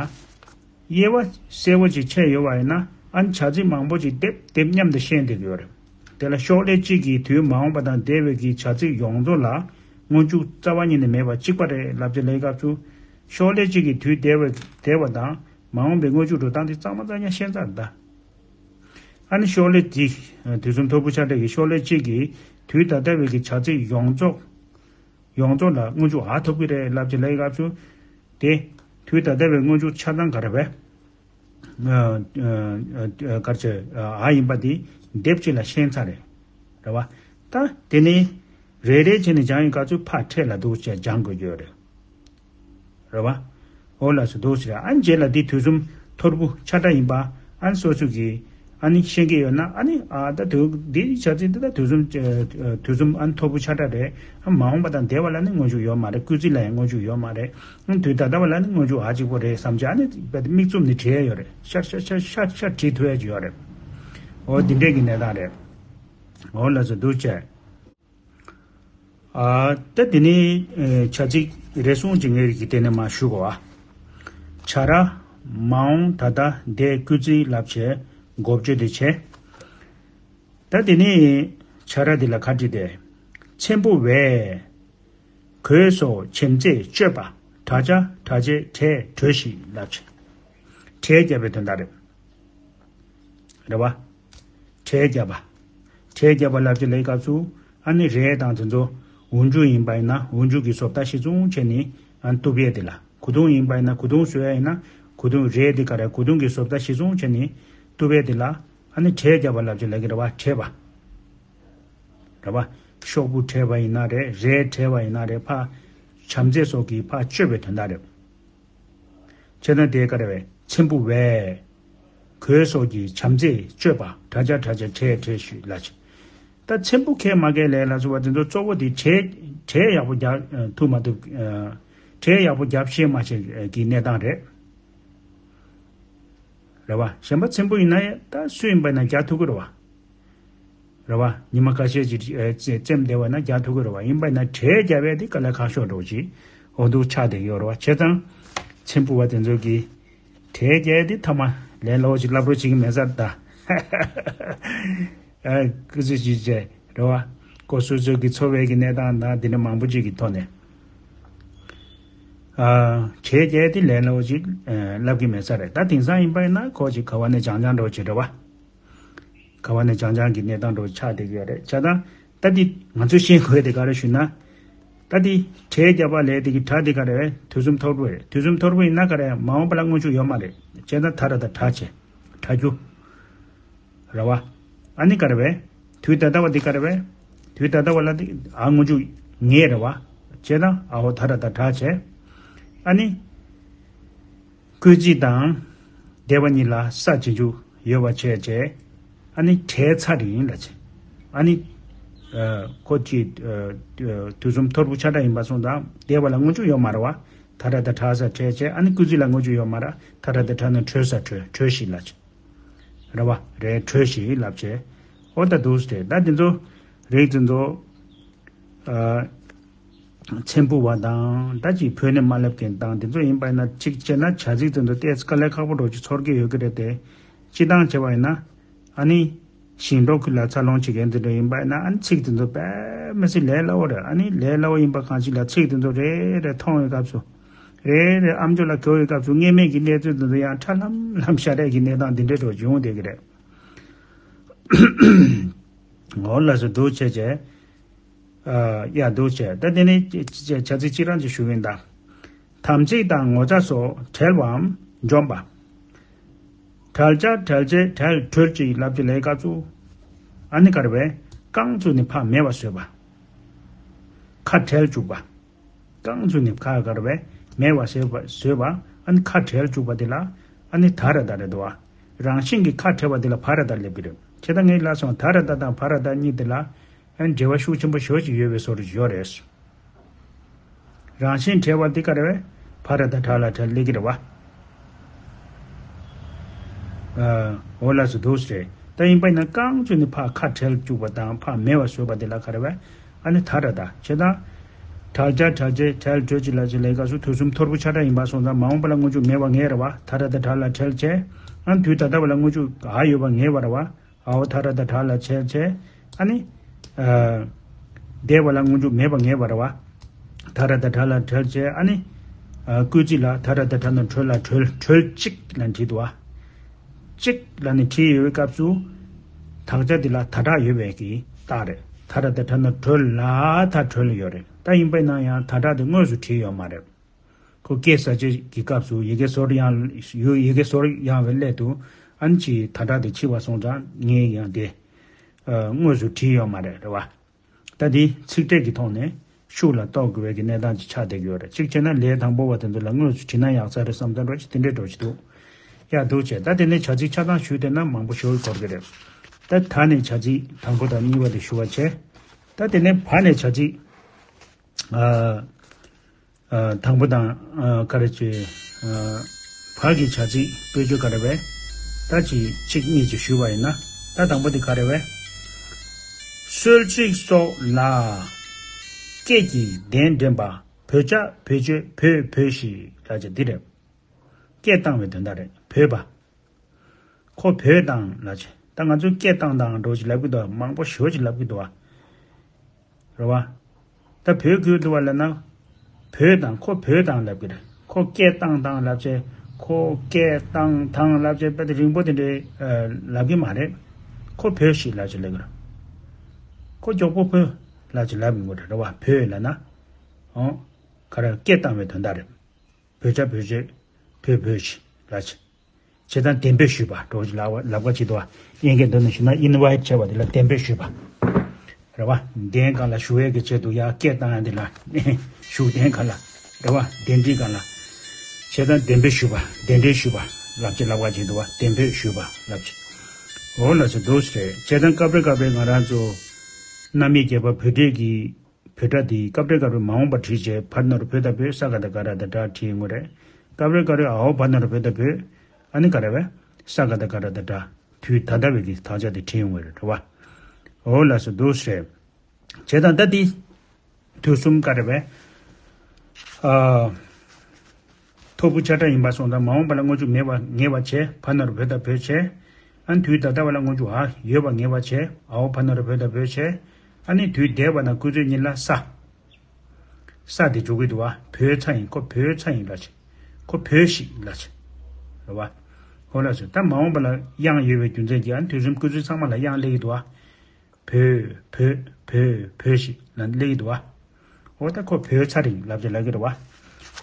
དབྱེ་བ་གསལ་པོ་ཅིག་ཕྱེ་ཡོད་པ་ཡིན་ན་ཨ་ནི་བྱ་ཚིག་མང་པོ་ཅིག་སྡེབ་སྡེབ་མཉམ་དུ་བཤད་བསྡད་ཀྱི་ཡོད་རེད། དེ་ལ་ཤོག་ལྷེ་གཅིག་གིས་དུས་མ་འོངས་པ་དང་འདས་པའི་གི་བྱ་ཚིག་ཡོངས་རྫོགས་ལ་སྔོན་འཇུག་རྩ་བ་ཉིད་ནས་མེད་པ་གཅིག་པ་རེད་ལབ་ཅིག་ལབ་སྐབས་སུ། ཤོག་ལྷེ་གཅིག་གིས་དུས་འདས་པའི་འདས་པ་དང་མ་འོངས་པའི་སྔོན་འཇུག་འགྲོ་སྟངས་དེ་གཙང་མ་གཙང་རྐྱང་ཤེས་ཚར་ད། ཨ་ནི་ཤོག་ལྷེ་དེ་དུས་གསུམ་ཐོར་བུ་ཆ་འདྲ་གི་ཤོག་ལྷེ་གཅིག་གིས་དུས་ད་ལྟ་བའི་གི་བྱ་ཚིག་ཡོངས་རྫོགས་ཡོངས་རྫོགས་ལ་སྔོན་འཇུག་འ་ཐོབ་ཀྱི་རེད་ལབ་ཅིག་ལབ་སྐབས་སུ། དེ་དུས་ད་ལྟ་བའི་སྔོན་འཇུག་ཆ་ཚང་ག་རེ་བས། ཨ་ཨ་ཨ་ག་རེ་ཟེར། འ་ཡིན་པ་དེ་སྡེབ་གཅིག་ལ་ཤེས་ཚར་རེད། རེད་བ། ད་དེ་ནས་རེ་རེ་བྱས་ནས་སྦྱང་ཡོང་སྐབས་སུ་ཕར་འཕྲེད་ལ་འདུག་བྱས་སྦྱང་དགོས་ཀྱི་ཡོད་རེད། རེད་བ། འོ་ལགས་སོ། འདུག་ཟེར། ཨ་ནི་རྗེས་ལ་འདི་དུས་གསུམ་ཐོར་བུ་ཆ་འདྲ་ཡིན་པ། ཨ་ནི་སོ་སོ་གིས་ཨ་ནི་ཤེས་ཀྱི་ཡོད་ན་ཨ་ནི་ཨ་ད་དུས་འདི་བྱ་ཚིག་འདི་ད་དུས་གསུམ་ཨ་དུས་གསུམ་ཨ་ནི་ཐོར་བུ་ཆ་འདྲ་རེད། ཨ་མ་འོངས་པ་དང་འདས་པ་ལ་ནི་སྔོན་འཇུག་ཡོད་མ་རེད། སྐུལ་ཚིག་ལ་ཡང་སྔོན་འཇུག་ཡོད་མ་རེད། ཨ་དུས་ད་ལྟ་བ་ལ་ནི་སྔོན་འཇུག་འ་གཅིག་པོ་རེད་བསམ་བྱས་ཨ་ནི་དཔེ་དེ་མིག་བཙུམ་ནས་བྲིས་ཡ་ཡོད་རེད། ཤར་ཤར་ཤར་ཤར་ཤར་བྲིས་ཐུབ་ཡ་ཅིག་ཡོད་རེད། འོ་འདི་འདྲས་ཀྱི་གནས་སྟངས་རེད། འོ་ལགས་སོ། འདུག་བྱས། ཨ་ད་དེ་ནས་ཨེ་བྱ་ཚིག་རེ་ཟུང་ཅིག་ངས་ཀྱི་དེ་ནས་མར་ཞུ་དགོས་ཨ། བྱ་ར། མ་འོངས་ད་ལྟ་འདས་སྐུལ་ཚིག་ལབ་བྱས་འགོ་བརྗོད་དེ་བྱས། ད་དེ་ནས་བྱ་ར་འདི་ལ་ག་བྲིས་ཏེ། ཚེམ་བུ་བས། གོས་སོགས་བྱེམ་རྩེས་སྤྱོད་པ། དྲག་ཆ་དྲག་ཆས་བྲེས་བྲོས་ཤིག་ལབ་བྱས། བྲེས་བརྒྱབ་པའི་དོན་དག་རེད། རེད་བ། བྲེས་བརྒྱབ་པ། བྲེས་བརྒྱབ་པ་ལབ་ཅིག་ལབ་སྐབས་སུ་ཨ་ནི་རས་དང་དེ་ཚོ་འོག་འཇུག་ཡིན་པ་ཡིན་ན་འོག་འཇུག་གི་བཟོ་ལྟ་གཞིར་བཟུང་བྱས་ནས་ཨ་ནི་གཏུབ་ཡས་དེ་ལ། གོས་ཐུང་ཡིན་པ་ཡིན་ན་གོས་ཐུང་བཟོ་ཡས་ཡིན་ན་གོས་ཐུང་རས་དེ་ག་རེ་གོས་ཐུང་གི་བཟོ་ལྟ་གཞིར་བཟུང་བྱས་ནས་གཏུབ་ཡས་དེ་ལ་ཨ་ནི་བྲེས་བརྒྱབ་པ་ལབ་ཅིག་ལབ་ཀྱི་རེད་བ། བྲེས་པ། རེད་བ། ཤོག་བུ་བྲེས་པ་ཡིན་ན་རེད། རས་བྲེས་པ་ཡིན་ན་རེད། ཕར་བྱམས་བརྩེ་སོགས་ཀྱིས་ཕར་གཅོད་པའི་དོན་དག་རེད། བྱས་ཙང་དེ་ག་རེ་བས། ཚེམ་བུ་བས། གོས་སོགས་ཀྱིས་བྱམས་བརྩེས་གཅོད་པ། དྲག་ཆ་དྲག་ཆ་བྲེས་བྲོས་ཤིག་ལབ་བྱས། ད་ཚེམ་བུ་ཁས་མ་ཁས་ལབ་ལ་སོགས་པ་དེ་ཚོ་གཙོ་བོ་དེ་བྲེས་བྲེས་ཡག་པོ་རྒྱག་ཐུབ་མ་ཐུབ། བྲེས་ཡག་པོ་རྒྱབ་ཤེས་མ་ཤེས་ཀྱི་གནས་སྟངས་རེད། རེད་བ། གཞན་པ་ཚེམ་བུ་ཡིན་ན་ད་སུ་ཡིན་པ་ཡིན་ན་རྒྱག་ཐུབ་ཀྱི་རེད་བ། རེད་བ། ཉི་མ་ཁ་ཤས་ཅིག་ཨེ་རྩེ་རྩེམ་བསྡད་པ་ན་རྒྱག་ཐུབ་ཀྱི་རེད་བ། ཡིན་པ་ཡིན་ན་བྲེས་རྒྱབ་ཡས་དེ་དཀའ་ལས་ཁག་ཤོས་འདྲ་བོ་ཅིག་འོ་འདུག་ཆགས་བསྡད་ཀྱི་ཡོད་རེད་བ། བྱས་ཙང་ཚེམ་བུ་བ་དེ་ཚོ་གིས་བྲེས་རྒྱབ་ཡས་དེ་ཐ་མ་ལས་སླ་བོ་ཅིག་སློབ་རོགས་བྱེད་ཀྱི་མེད་ས་ད། ཨ་སྐུ་ཚེ་ཞིག་བྱས་རེད་བ། ཁོ་སོ་སོ་གི་འཚོ་བའི་གི་གནས་སྟངས་དང་དེ་འདྲ་མང་པོ་ཅིག་གི་ཐོག་ནས། ཨ་བྲེས་རྒྱབ་ཡས་དེ་ལས་སླ་བོ་ཅིག་ཨ་ལབ་ཀྱི་མེད་ས་རེད། ད་དེང་སང་ཡིན་པ་ཡིན་ན་ཁོ་ཅིག་ག་བ་ནས་སྦྱང་སྦྱང་འདྲ་བོ་བྱེད་རེད་བ། ག་བ་ནས་སྦྱང་སྦྱང་གི་གནས་སྟངས་འདྲ་བོ་ཆགས་བསྡད་ཀྱི་ཡོད་རེད། བྱས་ཙང་ད་འདི་ང་ཚོས་ཤེས་དགོས་དེ་ག་རེ་ཞུ་ན། ད་འདི་བྲེས་རྒྱབ་པ་ལབ་དེ་གི་སྒྲ་འདི་ག་རེ་བས། དུས་གསུམ་ཐོར་བུ་རེད། དུས་གསུམ་ཐོར་བུ་ཡིན་ན་ག་རེ་མ་འོངས་པ་ལ་སྔོན་འཇུག་ཡོད་མ་རེད། བྱས་ཙང་ད་ར་ད་དྲག་བྱས། དྲག་རྒྱུ། རེད་བ། ཨ་ནི་ག་རེ་བས། དུས་ད་ལྟ་བ་འདི་ག་རེ་བས། དུས་ད་ལྟ་བ་ལ་འདི་ཨ་སྔོན་འཇུག་ངེས་རེད་བ། བྱས་ཙང་ཨ་འོ་ད་ར་ད་དྲག་བྱས། ཨ་ནི། སྐུལ་ཚིག་དང་འདས་པ་གཉིས་ལ་ས་བྱེད་འཇུག་ཡོད་པ་བྱས་བྱས། ཨ་ནི་བྲེས་ཚར་ཡིན་ལབ་བྱས། ཨ་ནི། ཨ་ཁོ་ཅིག་ཨ་དུས་གསུམ་ཐོར་བུ་ཆ་འདྲ་ཡིན་པ་སོང་ཙང་འདས་པ་ལ་སྔོན་འཇུག་ཡོད་མ་རེད་བ། ད་ར་ད་དྲག་ས་བྲེས་བྱས། ཨ་ནི་སྐུལ་ཚིག་ལ་སྔོན་འཇུག་ཡོད་མ་རེད། ད་ར་ད་དྲག་ན་བྲོས་ས་བྲོས་བྲོས་ཤིག་ལབ་བྱས། རེད་བ། རེད་བྲོས་ཤིག་ལབ་བྱས། ཨོ་ད་འདུག་སེ་ད་འདི་ཚོ་རིགས་འདི་ཚོ། ཨ། ཚེམ་བུ་བ་དང་ད་ཅིག་བོད་ནས་མ་སླེབས་མཁན་དང་དེ་ཚོ་ཡིན་པ་ཡིན་ན་གཅིག་བྱས་ན་བྱ་ཚིག་དེ་ཚོ་ཏོག་ཙམ་དཀའ་ལས་ཁག་པོ་འདྲ་ཅིག་ཚོར་གྱི་ཡོད་ཀྱི་རེད་དེ། སྤྱིར་བཏང་བྱས་པ་ཡིན་ན་ཨ་ནི་ཞིང་འབྲོག་ཁུལ་ལ་འཚར་ལོངས་བྱེད་མཁན་དེ་འདྲ་ཡིན་པ་ཡིན་ན་ཨ་ནི་ཚིག་དེ་ཚོ་དཔེ་མི་སྲིད་ལས་སླ་བོ་རེད། ཨ་ནི་ལས་སླ་བོ་ཡིན་པ་གང་ཞིག་ལ་ཚིག་དེ་ཚོ་རེ་རེ་མཐོང་བའི་སྐབས་སུ་རེ་རེ་ཨམ་ཅོག་ལ་གོ་བའི་སྐབས་སུ་སྔོན་མའི་གི་གནས་ཚུལ་དེ་ཚོ་ཡང་ཁྲ་ལམ་ལམ་ཤར་ཡས་ཀྱི་གནས་སྟངས་འདི་འདྲ་འདྲ་བྱུང་བསྡད་ཀྱི་རེད། འོ་ལགས་སོ། འདུག་བྱས་བྱས། ཨ་ཡ་འདུག་བྱས། ད་དེ་ནས་བྱ་ཚིག་གཅིག་རང་ཅིག་ཞུ་གི་ཡིན་ད། དམ་ཚིག་དང་ངོ་ཚ་སོགས་བྲལ་བའམ་འཇོམས་པ། བྲལ་བྱ་བྲལ་བྱེད་བྲལ་བྲོལ་ཅིག་ལབ་ཀྱི་ལས་ཀ་ཚུ། ཨ་ནི་ག་རེ་བས། རྐང་བཙུགས་ནས་ཕར་མེད་པ་བཟོས་པ། ཁ་བྲལ་བཅུག་པ། རྐང་བཙུགས་ནས་ཁ་ག་རེ་བས། མེད་པ་བཟོས་པ་བཟོས་པ། ཨ་ནི་ཁ་བྲལ་བཅུག་པ་དེ་ལ། ཨ་ནི་ད་ར་ད་རེད་འདུག་བ། རང་བཞིན་གྱིས་ཁ་བྲལ་བ་དེ་ལ་བ་ར་ད་སླེབས་ཀྱི་རེད། ཁྱེད་ད་ངས་ལབ་སོང་ད་ར་ད་དང་བ་ར་ད་གཉིས་དེ་ལ། ཨ་ནི་འབྲེལ་བ་ཤུགས་ཆེན་པོ་ཞེ་པོ་ཅིག་ཡོད་པའི་བཟོ་འདྲ་ཅིག་ཡོད་རེད། རང་བཞིན་བྲལ་བ་འདི་ག་རེ་བས། བ་ར་ད་བྲལ་ལ་བྲལ་ལེགས་ཀྱི་རེད་བ། ཨ། འོ་ལགས་སོ་འདུག་སེ་རེད། ད་ཡིན་པ་ཡིན་ན་རྐང་བཙུགས་ནས་ཕར་ཁ་བྲལ་བཅུག་པ་དང་ཕར་མེད་པ་བཟོས་པ་འདི་ལ་ག་རེ་བས། ཨ་ནི་ད་ར་ད་བྱེད་དང་། བྲལ་བྱ་བྲལ་བྱེད་བྲལ་བྲོལ་ཅིག་ལ་ཅིག་ལས་ཀ་སུ་དུས་གསུམ་ཐོར་བུ་ཆ་འདྲ་ཡིན་པ་སོང་ཙང་མ་འོངས་པ་ལ་སྔོན་འཇུག་མེད་པ་ངེས་རེད་བ། ད་ར་ད་བྲལ་ལ་བྲལ་བྱས། ཨ་ནི་དུས་ད་ལྟ་བ་ལ་སྔོན་འཇུག་ག་ཡོད་པ་ངེས་པ་རེད་བ། འའོ་ད་ར་ད་བྲལ་ལ་བྲལ་བྱས། ཨ་ནི། ཨ། འདས་པ་ལ་སྔོན་འཇུག་མེད་པ་ངེས་པ་རེད་བ། ད་ར་ད་བྲལ་ལ་བྲལ་བྱས་ཨ་ནི། ཨ། སྐུལ་ཚིག་ལ་ད་ར་ད་བྲལ་ན་བྲོལ་ལ་བྲོལ་བྲོལ་ཅིག་ལ་བྲིས་འདུག་བ། ཅིག་ལ་ནི་བྲིས་ཡོད་པའི་སྐབས་སུ། དག་ཆ་འདི་ལ་ད་དྲག་ཡོད་པའི་གི་རྟགས་རེད། ད་ར་ད་བྲལ་ན་བྲོལ་ལ་ད་བྲོལ་ཡོད་རེད། ད་ཡིན་པ་ཡིན་ན་ཡང་ད་དྲག་དེ་དངོས་སུ་བྲིས་ཡོད་མ་རེད། ཁོ་སྐད་གསར་བཅད་ཀྱི་སྐབས་སུ་ཡི་གེ་ཟོར་ཡང་ཡོད། ཡི་གེ་ཟོར་ཡང་བའི་སླད་དུ་ཨ་ནི་ཅིག་ད་དྲག་དེ་ཕྱི་བ་སོང་ཙང་ངས་ཡང་དེ་ཨ་དངོས་སུ་བྲིས་ཡོད་མ་རེད། རེད་བ། ད་འདི་ཚིག་ཕྲད་ཀྱི་ཐོག་ནས་ཤུགས་ལ་རྟོགས་དགོས་པའི་གི་གནས་སྟངས་ཅིག་ཆགས་བསྡད་ཀྱི་ཡོད་རེད། གཅིག་བྱས་ན་ལས་དང་པོ་བ་དེ་ཚོ་ལ་དངོས་སུ་བྲིས་ན་ཡག་ས་རེད་བསམ་ད་འགྲོ་ཅིག་དེ་འདྲས་འགྲོ་ཅིག་འདུག་ཡ་འདུག་བྱས་ད་དེ་ནས་བྱ་ཚིག་ཆ་ཚང་ཞུས་བསྡད་ན་མང་པོ་ཞིག་འགོར་གི་རེད། ད་ད་ནས་བྱ་ཚིག་དང་པོ་དང་གཉིས་པ་དེ་ཞུ་བ་བྱས། ད་དེ་ནས་བ་ནས་བྱ་ཚིག་ཨ། ཨ། དང་པོ་དང་། ཨ། ག་རེ་བྱས། ཨ། བ་གི་བྱ་ཚིག་དཔེ་བརྗོད་ག་རེ་བས། ད་ཅི་གཅིག་གཉིས་ཅིག་ཞུས་པ་ཡིན་ན། ད་དང་པོ་དེ་ག་རེ་བས། གསོལ་ཚིགས་སོགས་ལ། སྐད་ཀྱི་གདན་འདྲེན་པ། བོད་བྱ་བོད་བྱེད་བོད་བོས་ཤིག་ལབ་བྱ་འདི་རེད། སྐད་བཏང་བའི་དོན་དག་རེད། བོས་པ། ཁོ་བོས་དང་ལབ་བྱས། ད་ང་ཚོས་སྐད་བཏང་དང་འགྲོ་ཅིག་ལབ་ཀྱི་འདུག་མང་པོ་ཞེ་པོ་ཅིག་ལབ་ཀྱི་འདུག་བ། རེད་བ། ད་བོས་དགོས་འདུག་བ་ལབ་ན། བོས་དང་ཁོ་བོས་དང་ལབ་ཀྱི་རེད། ཁོ་སྐད་བཏང་དང་ལབ་བྱས། ཁོ་སྐད་བཏང་དང་ལབ་བྱས་དཔེ་དེ་རིང་པོ་དེ་འདྲའི་ཨ་ལབ་ཀྱི་མ་རེད། ཁོ་བོས་ཤིག་ལབ་བྱས་ལབ་ཀྱི་རེད། ཁོ་མགྱོགས་པོ་བོས་ལབ་བྱས་ལབ་ཡོང་གི་རེད། རེད་བ། བོས་ལབ་ན། ཨོ། ག་རེ་སྐད་བཏང་བའི་དོན་དག་རེད། བོད་ཇ་བོད་ཇེ། བོད་བོད་ཞི་ལ་ཆེ། བྱས་ཙང་གདན་འབོད་ཞུས་པ་འགྲོ་ལབ་ལབ་ཀ་ཅིག་འདུག་བ། དབྱིན་སྐད་འདི་ནས་ཞུས་ན་ཨིན་ཝའི་ཊི་བྱས་པ་དེ་ལ་གདན་འབོད་ཞུས་པ། རེད་བ། གདན་སྒང་ལ་ཞུ་ཡས་ཀྱི་ཆེད་དུ་ཡར་སྐད་བཏང་ཡ་འདི་ལ། ཞུ་གདན་སྒང་ལ། རེད་བ། གདན་འདྲེན་སྒང་ལ། བྱས་ཙང་གདན་འབོད་ཞུས་པ། གདན་འདྲེན་ཞུས་པ། ལབ་ཅིག་ལབ་ཀ་ཅིག་འདུག་བ། གདན་འབོད་ཞུས་པ་ལབ་ཅིག་འོ་ལ་ཆེ་འདུག་ཟེར། བྱས་ཙང་སྐབས་རེ་སྐབས་རེ་ང་རང་ཚོ། རྣམ་དབྱེ་བརྒྱད་པ་བོད་སྒྲིག་གི་བོད་སྒྲ་དེ་སྐབས་རེ་སྐབས་རེ་མ་འོངས་པ་བྲིས་བྱས་བ་ན་རོ་བོ་ད་བོད། ས་ག་ད་ག་ར་ད་སྒྲ་བྲིས་ཡོང་གི་རེད། སྐབས་རེ་སྐབས་རེ་འའོ་བ་ན་རོ་བོ་ད་བོད། ཨ་ནི་ག་རེ་བས། ས་ག་ད་ག་ར་ད་སྒྲ། དུས་ད་ལྟ་བའི་གི་དག་ཆ་དེ་བྲིས་ཡོང་གི་རེད། རེད་བ། འོ་ལགས་སོ་འདུག་ཟེར། བྱས་ཙང་ད་འདི། དུས་གསུམ་ག་རེ་བས། ཨ། ཐོར་བུ་ཆ་འདྲ་ཡིན་པ་སོང་ཙང་མ་འོངས་པ་ལ་སྔོན་འཇུག་མེད་པ་ངེས་པ་བྱས། བ་ན་རོ་བོ་ད་བོད་བྱས། ཨ་ནི་དུས་ད་ལྟ་བ་ལ་སྔོན་འཇུག་འ་ཡོད་པ་ངེས་པ་བྱས། འའོ་བ་ན་རོ་བོ་ད་བོད་བྱས། ཨ་ནི་དུས་འདས་པ་དང་སྐུལ་ཚིག་གཉིས་ལ་ས། ས་དེ་འཇུག་གི་འདུག་བ། བོད་ཚ་ཡིན། ཁོ་བོད་ཚ་ཡིན་ལ་ཆེ། ཁོ་བོད་ཞིག་ལ་ཆེ། རེད་བ། ཧོ་ལ་ཆེ། ད་མ་འོངས་པ་ལ་དབྱངས་ཡོད་པའི་རྒྱུ་མཚན་གྱིས་ཨ་ནི་དུས་གསུམ་སྐུལ་ཚིག་ཚང་མ་ལ་དབྱངས་སླེབས་ཀྱི་འདུག་བ། བོད། བོད། བོད། བོད་ཞིག་ལ་སླེབས་ཀྱི་འདུག་བ། འོ་ད་ཁོ་བོད་ཚ་རིང་ལབ་ཅེས་ལབ་ཀྱི་རེད་བ།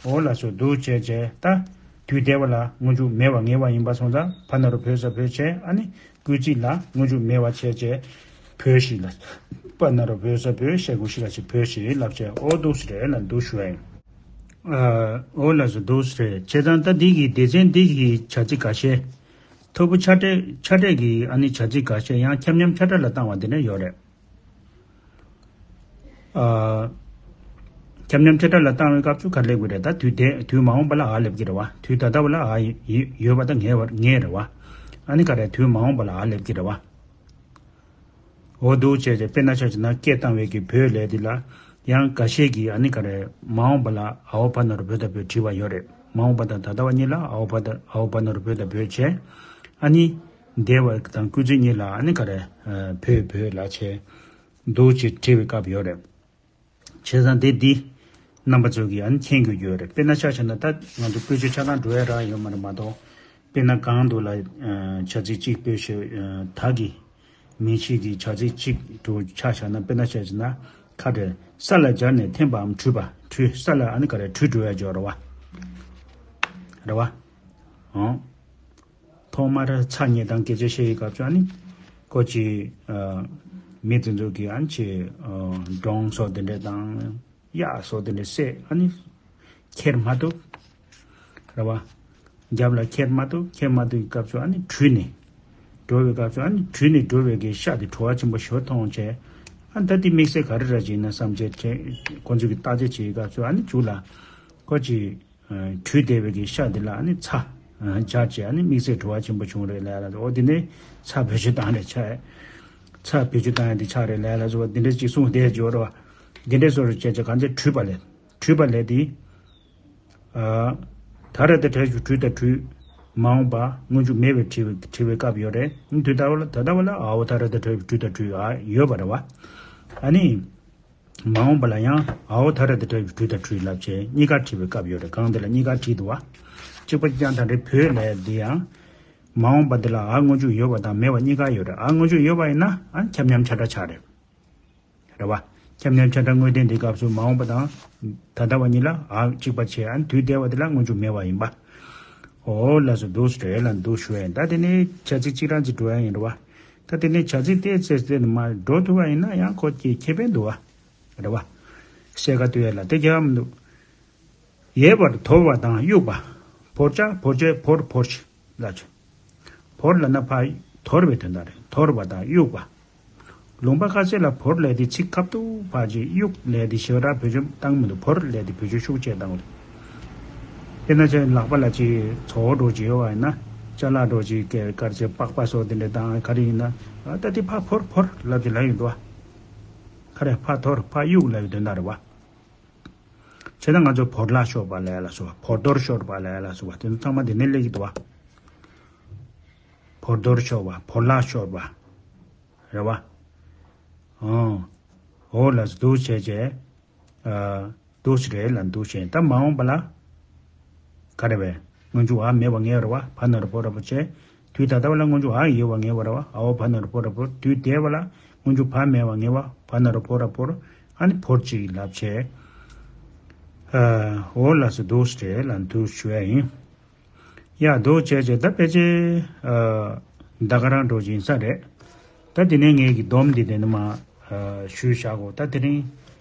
འོ་ལ་སོ་འདུག་བྱས་བྱས་ད། དུས་འདས་པ་ལ་སྔོན་འཇུག་མེད་པ་ངེས་པ་ཡིན་པ་སོང་ཙང་བ་ན་རོ་བོད་ས་བོད་བྱས། ཨ་ནི་སྐུལ་ཚིག་ལ་སྔོན་འཇུག་མེད་པ་བྱས་བྱས། བོད་ཞིག་ལ། བ་ན་རོ་བོད་ས་བོད་ཞེ་དགུ་ཞིག་ལ་ཞིག་བོད་ཞིག་ལབ་བྱས། འོ་འདུག་སེ་རེད་ལ་འདུག་ཞུ་ཡ་ཡིན། ཨ། འོ་ལ་སོ་འདུག་སེ་རེད། བྱས་ཙང་ད་འདི་གི་སྡེ་ཚན་འདི་གི་བྱ་ཚིག་འགའ་ཤས། ཐོར་བུ་ཆ་འདྲ་ཆ་འདྲ་གི་ཨ་ནི་བྱ་ཚིག་འགའ་ཤས་ཡང་ཁྱབ་མཉམ་ཆ་འདྲ་ལ་བཏང་བ་འདི་འདྲ་ཡོད་རེད། ཨ། ཁྱབ་མཉམ་ཆ་འདྲ་ལ་བཏང་བའི་སྐབས་སུ་ག་རེ་སླེབས་ཀྱི་རེད། ད་དུས་འདས་དུས་མ་འོངས་པ་ལ་འ་སླེབས་ཀྱི་རེད་བ། དུས་ད་ལྟ་བ་ལ་འ་ཡོད་པ་ད་ངེས་པ་ངེས་རེད་བ། ཨ་ནི་ག་རེ་དུས་མ་འོངས་པ་ལ་འ་སླེབས་ཀྱི་རེད་བ། འོ་འདུག་བྱས་བྱས་དཔེར་ན་ཆ་བཞག་ན་སྐད་བཏང་བའི་གི་བོད་ལས་འདི་ལ་ཡང་འགའ་ཤས་ཀྱིས་ཨ་ནི་ག་རེ་མ་འོངས་པ་ལ་འའོ་བ་ན་རོ་བོ་ད་བོད་བྲིས་པ་ཡོད་རེད། མ་འོངས་པ་དང་ད་ལྟ་བ་གཉིས་ལ་འའོ་བ་ད་འའོ་བ་ན་རོ་བོ་ད་བོད་བྱས། ཨ་ནི་འདས་པ་དང་སྐུལ་ཚིག་གཉིས་ལ་ཨ་ནི་ག་རེ་བོད་བོད་ལ་བྱས། འདུག་ཅེས་བྲིས་པའི་སྐབས་ཡོད་རེད། བྱས་ཙང་དེ་འདི་རྣམ་པ་ཚོ་གིས་ཨ་ནི་མཁྱེན་དགོས་ཀྱི་ཡོད་རེད། དཔེར་ན་ཆ་བཞག་ན་ད་ང་ཚོ་བཀོལ་སྤྱོད་ཆ་ཚང་འགྲོ་ཡ་རག་ཡོད་མ་རེད་མ་གཏོགས། དཔེར་ན་གང་འདུག་ལ་བྱ་ཚིག་གཅིག་དཔེ་བཞག་ད་གི་མིང་གཞི་གི་བྱ་ཚིག་གཅིག་འགྲོ་ཆ་བཞག་ན། དཔེར་ན་ཆ་བཞག་ན་ཁ་བྲལ་ས་ལ་སྦྱར་ནས་འཐེན་པའམ་འཁྲུད་པ། འཁྲུད་ས་ལ་ཨ་ནི་ག་རེ་འཁྲུད་འགྲོ་ཡ་འཇོག་རེད་བ། རེད་བ། ཨང་། ཐོག་མར་ཚྭ་མཉེ་དང་སྐད་ཆ་བཤད་ཡི་སྐབས་སུ་ཨ་ནི་ཀོ་ཅི་མི་དེ་ཚོ་གི་ཨ་ནི་ཅི་འབྲོང་སོགས་དེ་འདྲ་དང་། གཡག་སོགས་དེ་འདྲ་བསད་ཨ་ནི་ཁྱེར་མ་ཐུབ། རེད་བ། རྒྱབ་ལ་ཁྱེར་མ་ཐུབ། ཁྱེར་མ་ཐུབ་ཀྱི་སྐབས་སུ་ཨ་ནི་བྲོས་ནས་འགྲོ་བའི་སྐབས་སུ་ཨ་ནི་བྲོས་ནས་འགྲོ་བའི་གི་ཤ་དེ་བྲོ་བ་ཆེན་པོ་ཞིག་མཐོང་བྱས། ཨ་ནི་ད་དེ་དམིགས་བསལ་ག་རེ་ར་ཅིག་ཡིན་ན་བསམ་བྱས་ཁོ་ཚོས་ཀྱི་བརྟག་དཔྱད་བྱེད་ཡི་སྐབས་སུ་ཨ་ནི་མཇུག་ལ་ཀོ་ཅི་བྲོས་བསྡད་པའི་གི་ཤ་དེ་ལ་ཨ་ནི་ཚྭ་སྦྱར་བྱས་ཨ་ནི་དམིགས་བསལ་བྲོ་བ་ཆེན་པོ་བྱུང་རེད་ལབ་ཡ་ལ། འོ་དེ་ནས་ཚྭ་བེད་སྤྱོད་བཏང་རེད་ཆགས། ཚྭ་བེད་སྤྱོད་བཏང་ཡ་དེ་ཆགས་རེད་ལབ་ཡ་ལ་སོགས་པ་དེ་འདྲ་ཅིག་གསུངས་བསྡད་ཡོད་རེད་བ། དེ་འདྲ་སོགས་རེད་བྱས་བྱས་གང་ཚེ་བྲོས་པ་ལས། བྲོས་པ་ལས་དེ། ཨ། ད་རེས་དེ་བྲོས་བྲོས་དང་བྲོས། མ་འོངས་པ་སྔོན་འཇུག་མེད་པའི་བྲིས་པའི་བྲིས་པའི་སྐབས་ཡོད་རེད། དུས་ད་བ་ལ་ད་ལྟ་བ་ལ་ཨའོ་ད་རེས་དེ་བྲོས་བྲོས་དང་བྲོས་ཨ་ཡོད་པ་རེད་བ། ཨ་ནི། མ་འོངས་པ་ལ་ཡང་ཨའོ་ད་རེས་དེ་བྲོས་བྲོས་དང་བྲོས་ལབ་བྱས་གཉིས་ཀ་བྲིས་པའི་སྐབས་ཡོད་རེད། གང་དེ་ལ་གཉིས་ཀ་བྲིས་འདུག་བ། གཅིག་པ་ཀྱང་ད་རེས་བོད་ལས་དེ་ཡང་། མ་འོངས་པ་དེ་ལ་ཨ་སྔོན་འཇུག་ཡོད་པ་དང་མེད་པ་གཉིས་ཀ་ཡོད་རེད། ཨ་སྔོན་འཇུག་ཡོད་པ་ཡིན་ན་ཨ་ཁྱབ་མཉམ་ཆ་འདྲ་ཆགས་རེད། རེད་བ། ཁྱབ་མཉམ་ཆ་འདྲ་དངོས་བསྟན་འདིའི་སྐབས་སུ་མ་འོངས་པ་དང་། ད་ལྟ་བ་གཉིས་ལ་ཨ་གཅིག་པ་བྱས་ཨ་དུས་འདས་པ་དེ་ལ་སྔོན་འཇུག་མེད་པ་ཡིན་པ། འོ་ལགས་སོ་འདུག་སེ་རེད་ལ་འདུག་ཞུ་ཡ་ཡིན། ད་དེ་ནས་བྱ་ཚིག་གཅིག་རང་གཅིག་འགྲོ་ཡ་ཡིན་རེད་བ། ད་དེ་ནས་བྱ་ཚིག་དེ་ཚེ་ཚེ་ནས་མ་འགྲོ་ཐུབ་པ་ཡིན་ན་ཡང་ཁོ་ཀྱི་ཁེ་ཕན་འདུག་བ། རེད་བ། གསལ་ཁ་གཏོད་ཡ་ལ་དེ་རྒྱག་མི་འདུག་ཡལ་བར་དོར་བ་དང་གཡུག་པ། བོར་བྱ་བོར་བྱེད་བོར་བོར་ལ་ཆོ། བོར་ལབ་ན་ཕར་དོར་བའི་དོན་དག་རེད། དོར་བ་དང་གཡུག་པ། ལུང་པ་ཁ་ཤས་ལ་བོར་ལབ་དེ་ཚིག་ཁ་ཐུག་ཕར་ཅིག་གཡུག་ལབ་དེ་ཞེ་དྲག་བེད་སྤྱོད་བཏང་མི་འདུག་བོར་ལབ་དེ་བེད་སྤྱོད་ཤུགས་ཆེ་བཏང་གི་འདུག་དཔེར་ན་ཆེ་ལག་པ་ལ་ཅིག་ཚོ་བོ་འདྲ་ཅིག་ཡོད་པ་ཡིན་ན་ཅ་ལག་འདྲ་ཅིག་སྐེ་དཀར་ཆེ་པགས་པ་སོགས་དེ་འདྲ་དང་ག་རེ་ཡིན་ན་ད་དེ་ཕར་བོར་བོར་ལབ་ཅིག་ལབ་ཡོང་འདུག་བ། ག་རེ་ཕར་དོར་ཕར་གཡུག་ལབ་པའི་དོན་དག་རེད་བ། བྱས་ན་ང་ཚོ་བོར་ལ་ཤོར་བ་ལབ་ཡ་ལ་སོགས་པ། བོར་དོར་ཤོར་བ་ལབ་ཡ་ལ་སོགས་པ་དེ་ཚོ་ཚང་མ་དེ་ནས་སླེབས་ཀྱི་འདུག་བ། བོར་དོར་ཤོར་བ། བོར་ལ་ཤོར་བ། རེད་བ། ཨོ། འོ་ལ་འདུག་བྱས་བྱས། ཨ། འདུག་སེ་རེད་ལ་འདུག་བྱས་ད་མ་འོངས་པ་ལ། ག་རེ་བས། སྔོན་འཇུག་ཨ་མེད་པ་ངེས་རེད་བ། བ་ན་རོ་བོ་ར་བོ་བྱས། དུས་ད་ལྟ་བ་ལ་སྔོན་འཇུག་ཨ་ཡོད་པ་ངེས་པ་རེད་བ། ཨའོ་བ་ན་རོ་བོ་ར་བོ། དུས་འདས་པ་ལ་སྔོན་འཇུག་བ་མེད་པ་ངེས་པ། བ་ན་རོ་བོ་ར་བོ། ཨ་ནི་བོར་ཅིག་ལབ་བྱས། ཨ། འོ་ལ་སོ་འདུག་སེ་རེད་ལ་འདུག་ཞུ་ཡ་ཡིན། ཡ་འདུག་བྱས་བྱས་ད་ཕལ་ཆེར། ཨ། ད་ག་རང་འགྲོ་བཞིན་ས་རེད། ད་དེ་ནས་ངས་ཀྱི་སྡོམ་འདི་དེ་ནི་མ། ཨ། ཞུས་བཞག་གོ་ད་དེ་རིང་།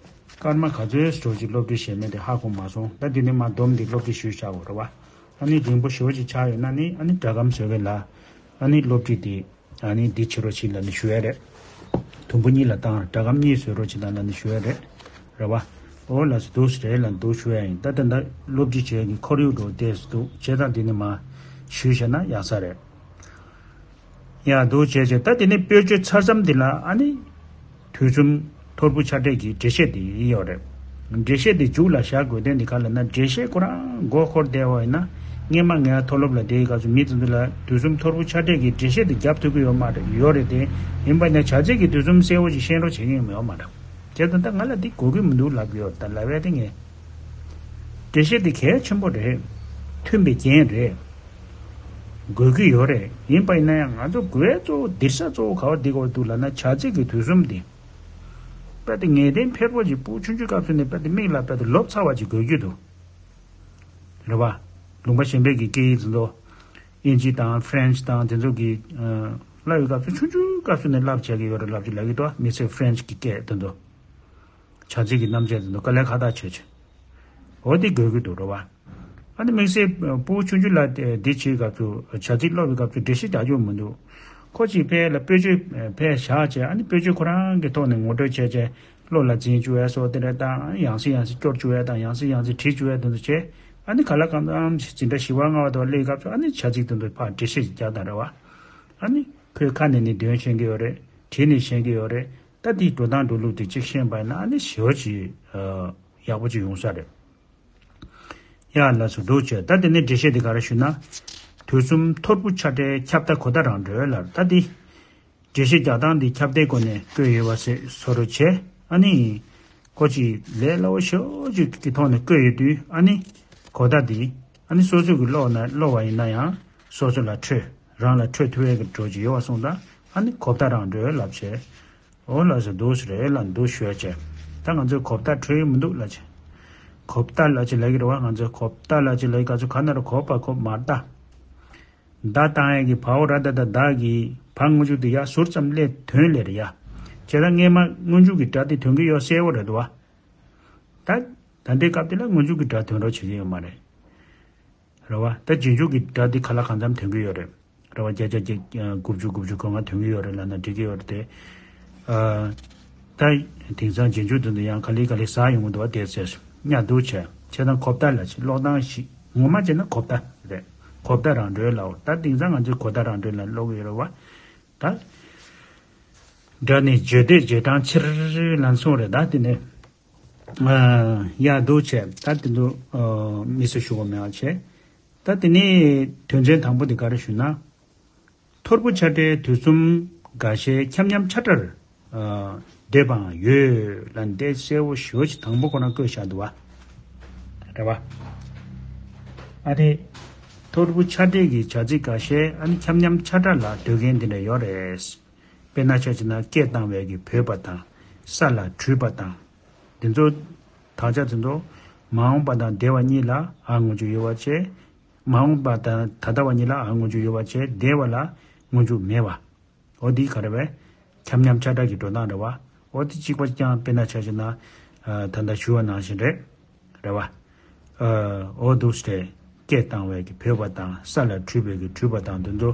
སྐར་མ་ག་ཚོད་འགྲོ་ཅིག་སློབ་ཁྲིད་བྱས་མེད་དེ་ཧ་གོ་མ་སོང་། ད་དེ་ནས་མ་སྡོམ་འདི་སློབ་ཁྲིད་ཞུས་བཞག་གོ་རེད་བ། ཨ་ནི་རིང་པོ་ཞེ་པོ་ཅིག་ཆགས་ཡོད་ན་ནི་ཨ་ནི་སྒྲ་སྒམ་བཟོ་མཁན་ལ། ཨ་ནི་སློབ་ཁྲིད་དེ། ཨ་ནི་འདི་བྱེད་རོགས་བྱེད་ལབ་ནས་ཞུ་ཡ་རེད། དུམ་བུ་གཉིས་ལ་བཏང་སྒྲ་སྒམ་གཉིས་བཟོ་རོགས་བྱེད་དང་ལབ་ནས་ཞུ་ཡ་རེད། རེད་བ། འོ་ལགས་སོ་འདུག་སེ་རེད་ལ་འདུག་ཞུ་ཡ་ཡིན། ད་ད་ལྟ་སློབ་ཁྲིད་བྱེད་ཀྱི་ཁོར་ཡུག་འགྲོ་བསྡད་སུ་འདུག་བྱས་ཙང་འདི་ནས་མ་ཞུས་བཞག་ན་ཡག་ས་རེད། ཡ་འདུག་བྱས་བྱས་ད་དེ་ནས་དཔེར་བརྗོད་ཚར་མཚམས་འདི་ལ་ཨ་ནི། དུས་གསུམ་ཐོར་བུ་ཆ་འདྲེས་ཀྱི་འགྲེལ་བཤད་དེ་ཡོད་རེད། འགྲེལ་བཤད་དེ་མཇུག་ལ་བཞག་དགོས་དོན་འདི་ག་ལ་ན་འགྲེལ་བཤད་ཁོ་རང་མགོ་འཁོར་བསྡད་པ་ཡིན་ན། སྔས་མ་ངས་མཐོ་སློབ་ལ་བསྡད་ཡི་སྐབས་སུ་མི་དེ་ཚོ་ལ་དུས་གསུམ་ཐོར་བུ་ཆ་འདྲེས་ཀྱི་འགྲེལ་བཤད་དེ་རྒྱབ་ཐུབ་ཀྱི་ཡོད་མ་རེད། ཡོད་རེད་དེ། ཡིན་པ་ཡིན་ན་བྱ་ཚིག་གི་དུས་གསུམ་གསལ་བོ་ཞིག་ཤེས་རོགས་བྱེད་མཁན་ཡོད་མ་རེད། བྱས་ཙང་ད་ང་ལ་འདི་དགོས་ཀྱི་མི་འདུག་ལབ་ཀྱི་ཡོད་རེད། ད་ལབ་ཡ་དེ་ངས། འགྲེལ་བཤད་དེ་གལ་ཆེན་པོ་རེད། མཐུན་པའི་རྒྱན་རེད། དགོས་ཀྱི་ཡོད་རེད། ཡིན་པ་ཡིན་ན་ཡང་ང་ཚོ་དགོས་གཙོ་བོ་འདིར་ས་གཙོ་བོ་ག་བ་འདི་ག་བ་འདུག་ལབ་ན་བྱ་ཚིག་གི་དུས་གསུམ་འདི། དཔེ་དེ་ངེས་གཏན་འཕེར་པོ་ཅིག་སྤུ་ཆུང་ཆུང་སྐབས་སུ་ནས་དཔེ་དེ་མིག་ལ་དཔེ་དེ་ལོབས་ཚར་བ་ཅིག་དགོས་ཀྱི་འདུག་རེད་བ། ལུང་པ་གཞན་པའི་གི་སྐད་ཡིག་དེ་ཚོ། དབྱིན་ཇི་དང་ཧྥ་རན་ཆི་དང་དེ་ཚོ་གི། ཨ། བསླབ་པའི་སྐབས་སུ་ཆུང་ཆུང་སྐབས་སུ་ནས་བསླབ་བྱ་གི་ཡོད་རེད་ལབ་ཅིག་ལབ་ཀྱི་འདུག་མི་ཚེ་ཧྥ་རན་ཆི་གི་སྐད་དེ་ཚོ། བྱ་ཚིག་གི་རྣམ་བཤད་དེ་ཚོ་དཀའ་ལས་ཁག་ཐག་ཆོད་ཆེ། འོ་དེ་དགོས་ཀྱི་འདུག་རེད་བ། ཨ་ནི་དམིགས་བསལ་སྤུ་གུ་ཆུང་ཆུང་ལ་དེ་བྱེད་སྐབས་སུ་བྱ་ཚིག་སློབ་པའི་སྐབས་སུ་འགྲེལ་བཤད་རྒྱག་རྒྱུ་མི་འདུག་ཁོ་ཅིག་ཕལ་ལ་དཔེ་བརྗོད་ཕལ་བཞག་བྱས་ཨ་ནི་དཔེ་བརྗོད་ཁོ་རང་གི་ཐོག་ནས་ངོ་སྤྲོད་བྱས་བྱས་བློ་ལ་འཛིན་བཅུག་ཡ་སོགས་དེ་འདྲ་དང་ཡང་སེ་ཡང་སེ་སྐྱོར་བཅུག་ཡ་དང་ཡང་སེ་ཡང་སེ་བྲིས་བཅུག་ཡ་དེ་ཚོ་བྱས་ཨ་ནི་ག་ལ་གང་འཚམ་ཞིག་འཛིན་གྲྭ་བཞི་པ་ལྔ་པ་དང་སླེབས་སྐབས་སུ་ཨ་ནི་བྱ་ཚིག་དེ་ཚོ་ཕར་འགྲེལ་བཤད་ཅིག་རྒྱག་དང་རེད་བ། ཨ་ནི་ཁོས་ཁ་ནས་ནི་འདོན་ཤེས་ཀྱི་ཡོད་རེད། བྲིས་ནས་ཤེས་ཀྱི་ཡོད་རེད། ད་དེའི་འགྲོ་སྟངས་འགྲོ་ལུགས་དེ་གཅིག་ཤེས་པ་ཡིན་ན་ཨ་ནི་ཞེ་པོ་ཅིག་ཡག་པོ་ཅིག་ཡོང་ས་རེད། ཡ་ལགས་སོ་འདུག་བྱས། ད་དེ་ནས་འགྲེལ་བཤད་དེ་ག་རེ་ཞུ་ན། དུས་གསུམ་ཐོར་བུ་ཆ་འདྲའི་ཁྱབ་བརྡ་གོ་བརྡ་རང་གྲོལ་ལ། ད་དེ། འགྲེལ་བཤད་རྒྱག་སྟངས་འདི་ཁྱབ་བརྡའི་སྒོ་ནས་བཀོད་ཡོད་པ་ཞིག་བཟོ་རོགས་བྱས། ཨ་ནི། ཁོ་ཅིག་ལས་སླ་བོ་ཞེ་པོ་ཅིག་གི་ཐོག་ནས་བཀོད་ཡོད་དུས་ཨ་ནི། གོ་བརྡ་འདི། ཨ་ནི་སོ་སོ་གི་ཀློག་ན་ཀློག་པ་ཡིན་ན་ཡང་སོ་སོ་ལ་འཕྲོད། རང་ལ་འཕྲོད་ཐུབ་ཡས་ཀྱི་འགྲོ་ཅིག་ཡོད་པ་སོང་ཙང་ཨ་ནི་གོ་བརྡ་རང་གྲོལ་ལབ་བྱས། འོ་ལགས་སོ་འདུག་སེ་རེད་ལ་འདུག་ཞུ་ཡ་བྱས། ད་ང་ཚོས་གོ་བརྡ་འཕྲོད་ཡི་མི་འདུག་ལབ་བྱས། གོ་བརྡ་ལབ་ཅིག་ལབ་ཀྱི་རེད་བ། ང་ཚོས་གོ་བརྡ་ལབ་ཅིག་ལབ་ཀྱི་ག་ཚོད་ག་ན་རུ་གོ་བ་གོ་མ་བརྡ། བརྡ་བཏང་ཡས་ཀྱི་བའོ་ར་ད་ད་བརྡ་གི་བ་སྔོན་འཇུག་དེ་ཡ་ཟུར་ཙམ་སླེབས་དོན་ལས་རེད་ཡ། བྱས་ཙང་སྔས་མ་སྔོན་འཇུག་གི་སྒྲ་དེ་ཐོན་གི་ཡོད་གསལ་བོ་རེད་འདུག་བ། ད་ད་ལྟའི་སྐབས་དེ་ལ་སྔོན་འཇུག་གི་སྒྲ་ཐོན་རོགས་བྱེད་ཀྱི་ཡོད་མ་རེད། རེད་བ། ད་རྗེས་འཇུག་གི་སྒྲ་འདི་ག་ལ་གང་འཚམ་ཐོན་གི་ཡོད་རེད། རེད་བ། བརྒྱ་ཆ་བརྒྱ་དགུ་བཅུ་དགུ་བཅུ་གོ་ལྔ་ཐོན་གི་ཡོད་རེད་ལབ་ན་འགྲིག་གི་ཡོད་རེད་དེ། ཨ། ད་དེང་སང་རྗེས་འཇུག་འདི་ཚོ་ཡང་ག་ལེ་ག་ལེ་ཟ་ཡོང་གི་འདུག་བ། དེ་ཚོས་སྙད་སྡུག་བྱས་བྱས་ཙང་གོ་བརྡ་ལ་ཅིག་ཀློག་སྟངས་ཤིག་ངོ་མ་བྱས་ན་གོ་བརྡ་རེད། གོ་བརྡ་རང་གྲོལ་ལའོ། ད་དེང་སང་ང་ཚོས་གོ་བརྡ་རང་གྲོལ་ལ་ཀློག་གི་ཡོད་རེད་བ། ད་སྒྲ་ནི་བརྗོད་འདོད་བརྗོད་སྟངས་ཕྱིར་ལན་སོང་རེད། ད་དེ་ནས། ཡ་འདུག་བྱས་ད་དེ་ཚོ་མི་སུ་ཞུ་བ་མེད་པ་བྱས། ད་དེ་ནས་དོན་ཚན་དང་པོ་དེ་ག་རེ་ཞུ་ན། ཐོར་བུ་ཆ་འདྲའི་དུས་གསུམ་འགའ་ཤས་ཁྱབ་མཉམ་ཆ་འདྲར་འདོད་པའང་ཡོད་ལ་འདི་གསལ་བོ་ཞེ་པོ་ཅིག་དང་པོ་ཁོ་ན་བཀོད་བཞག་འདུག་བ། རེད་བ། ཨ་ནི། ཐོར་བུ་ཆ་འདྲའི་གི་བྱ་ཚིག་འགའ་ཤས་ཨ་ནི་ཁྱབ་མཉམ་ཆ་འདྲ་ལ་འདོད་མཁན་འདི་འདྲ་ཡོད་རེད། དཔེར་ན་ཆ་བཞག་ན་སྐད་བཏང་བའི་གི་བོས་པ་དང་ས་ལ་བྲུས་པ་དང་། འདི་ཚོ་དག་ཆ་འདི་ཚོ་མ་འོངས་པ་དང་འདས་པ་གཉིས་ལ་འ་སྔོན་འཇུག་ཡོད་པ་བྱས། མ་འོངས་པ་དང་ད་ལྟ་བ་གཉིས་ལ་འ་སྔོན་འཇུག་ཡོད་པ་བྱས། འདས་པ་ལ་སྔོན་འཇུག་མེད་པ། འོ་འདི་ག་རེ་བས། ཁྱབ་མཉམ་ཆ་འདྲ་གི་འགྲོ་སྟངས་རེད་བ། འོ་འདི་གཅིག་པ་རྐྱང་དཔེར་ན་ཆ་བཞག་ན། ད་ལྟ་ཞུ་བ་ནང་བཞིན་རེད། རེད་བ། འོ་འདུག་སེ་སྐད་བཏང་བའི་གི་བོས་པ་དང་ས་ལ་བྲུས་པའི་གི་བྲུས་པ་དང་དེ་ཚོ་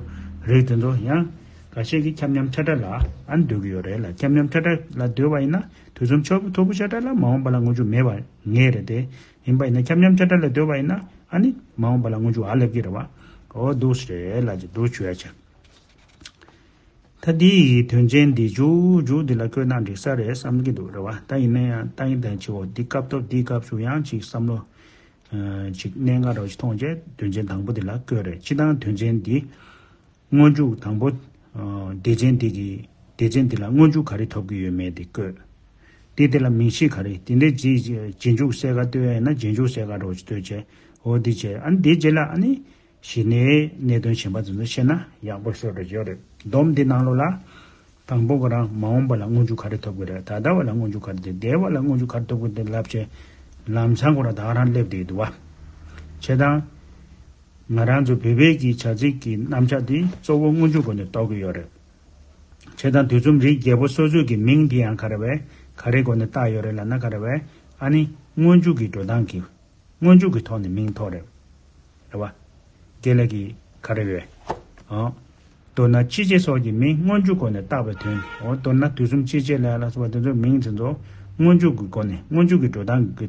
རིགས་དེ་ཚོ་ཡང་འགའ་ཤས་ཀྱིས་ཁྱབ་མཉམ་ཆ་འདྲ་ལ་ཨ་ནི་འདོད་ཀྱི་ཡོད་རེད་ལ། ཁྱབ་མཉམ་ཆ་འདྲ་ལ་འདོད་པ་ཡིན་ན་དུས་གསུམ་ཆོས་ཐོར་བུ་ཆ་འདྲ་ལ་མ་འོངས་པ་ལ་སྔོན་འཇུག་མེད་པ་ངེས་རེད་དེ། ཡིན་པ་ཡིན་ན་ཁྱབ་མཉམ་ཆ་འདྲ་ལ་འདོད་པ་ཡིན་ན་ཨ་ནི་མ་འོངས་པ་ལ་སྔོན་འཇུག་ཨ་སླེབས་ཀྱི་རེད་བ། འོ་འདུག་སེ་རེད་ལ་ཅིག་འདུག་ཞུ་ཡ་བྱ། ད་འདི་ཡི་དོན་ཚན་འདི་མཇུག་མཇུག་འདི་ལ་བཀོད་ན་འགྲིག་ས་རེད་བསམ་གྱི་འདུག་རེད་བ། ད་ཡིན་ན་ཡང་ཏན་ཏན་ཆེ་བོ་འདི་སྐབས་ཐོབ་འདིའི་སྐབས་སུ་ཡང་ཅིག་བསམ་བློ་ཅིག་གནད་འགག་རོ་ཅིག་མཐོང་རྗེས་དོན་ཚན་དང་པོ་འདི་ལ་བཀོད་རེད། སྤྱི་བཏང་དོན་ཚན་འདི་སྔོན་འཇུག་དང་པོ། སྡེ་ཚན་འདི་གི་སྡེ་ཚན་འདི་ལ་སྔོན་འཇུག་ག་རེ་ཐོབ་ཀྱི་ཡོད་མེད་འདི་བཀོད། འདི་དེ་ལ་མིང་གཞི་ག་རེ་དེ་འདྲའི་རྗེས་རྗེས་འཇུག་གསལ་ཁ་གཏོད་ཡ་ཡིན་ན་རྗེས་འཇུག་གསལ་ཁ་རོ་ཅིག་གཏོད་བྱས། འོ་འདི་བྱས་ཨ་ནི་འདིའི་རྗེས་ལ་ཨ་ནི། གཞི་ནས་གནད་དོན་གཞན་པ་ཚོ་ཚོ་བཤད་ན་ཡག་པོ་ཤོར་འགྲོ་གི་ཡོད་རེད། སྡོམ་འདི་ནང་ལོགས་ལ། དང་པོ་ཁོ་རང་མ་འོངས་པ་ལ་སྔོན་འཇུག་ག་རེ་ཐོབ་ཀྱི་རེད། ད་ལྟ་བ་ལ་སྔོན་འཇུག་ག་རེ་ཐོབ། འདས་པ་ལ་སྔོན་འཇུག་ག་རེ་ཐོབ་ཀྱི་རེད་ལབ་བྱས། ལམ་སང་ཁོ་རང་ད་ག་རང་སླེབས་བསྡད་འདུག་བ། བྱས་ཙང་། ང་རང་ཚོ་བོད་པའི་གི་བྱ་ཚིག་གི་རྣམ་གཞག་འདི་གཙོ་བོ་སྔོན་འཇུག་སྒོ་ནས་རྟོགས་ཀྱི་ཡོད་རེད། བྱས་ཙང་དུས་གསུམ་རིགས་བརྒྱད་པོ་སོ་སོའི་གི་མིང་འདི་ཡང་ག་རེ་བས་ག་རེ་སྒོ་ནས་བཏགས་ཡོད་རེད་ལབ་ན་ག་རེ་བས་ཨ་ནི་སྔོན་འཇུག་གི་འགྲོ་སྟངས་ཀྱི། སྔོན་འཇུག་གི་ཐོག་ནས་མིང་ཐོགས་རེད། རེད་བ། དགེ་ལེགས་ཀྱི་ག་རེ་ཡོད། ཨང་། མདོར་ན་སྤྱི་བྱེ་སོགས་ཀྱི་མིང་སྔོན་འཇུག་སྒོ་ནས་བཏགས་པའི་དོན། འོ་མདོར་ན་དུས་གསུམ་སྤྱི་བྱེ་ལ་ལ་སོགས་པ་དེ་ཚོ་མིང་དེ་ཚོ་སྔོན་འཇུག་གི་སྒོ་ནས་སྔོན་འཇུག་གི་འགྲོ་སྟངས་ཀྱི་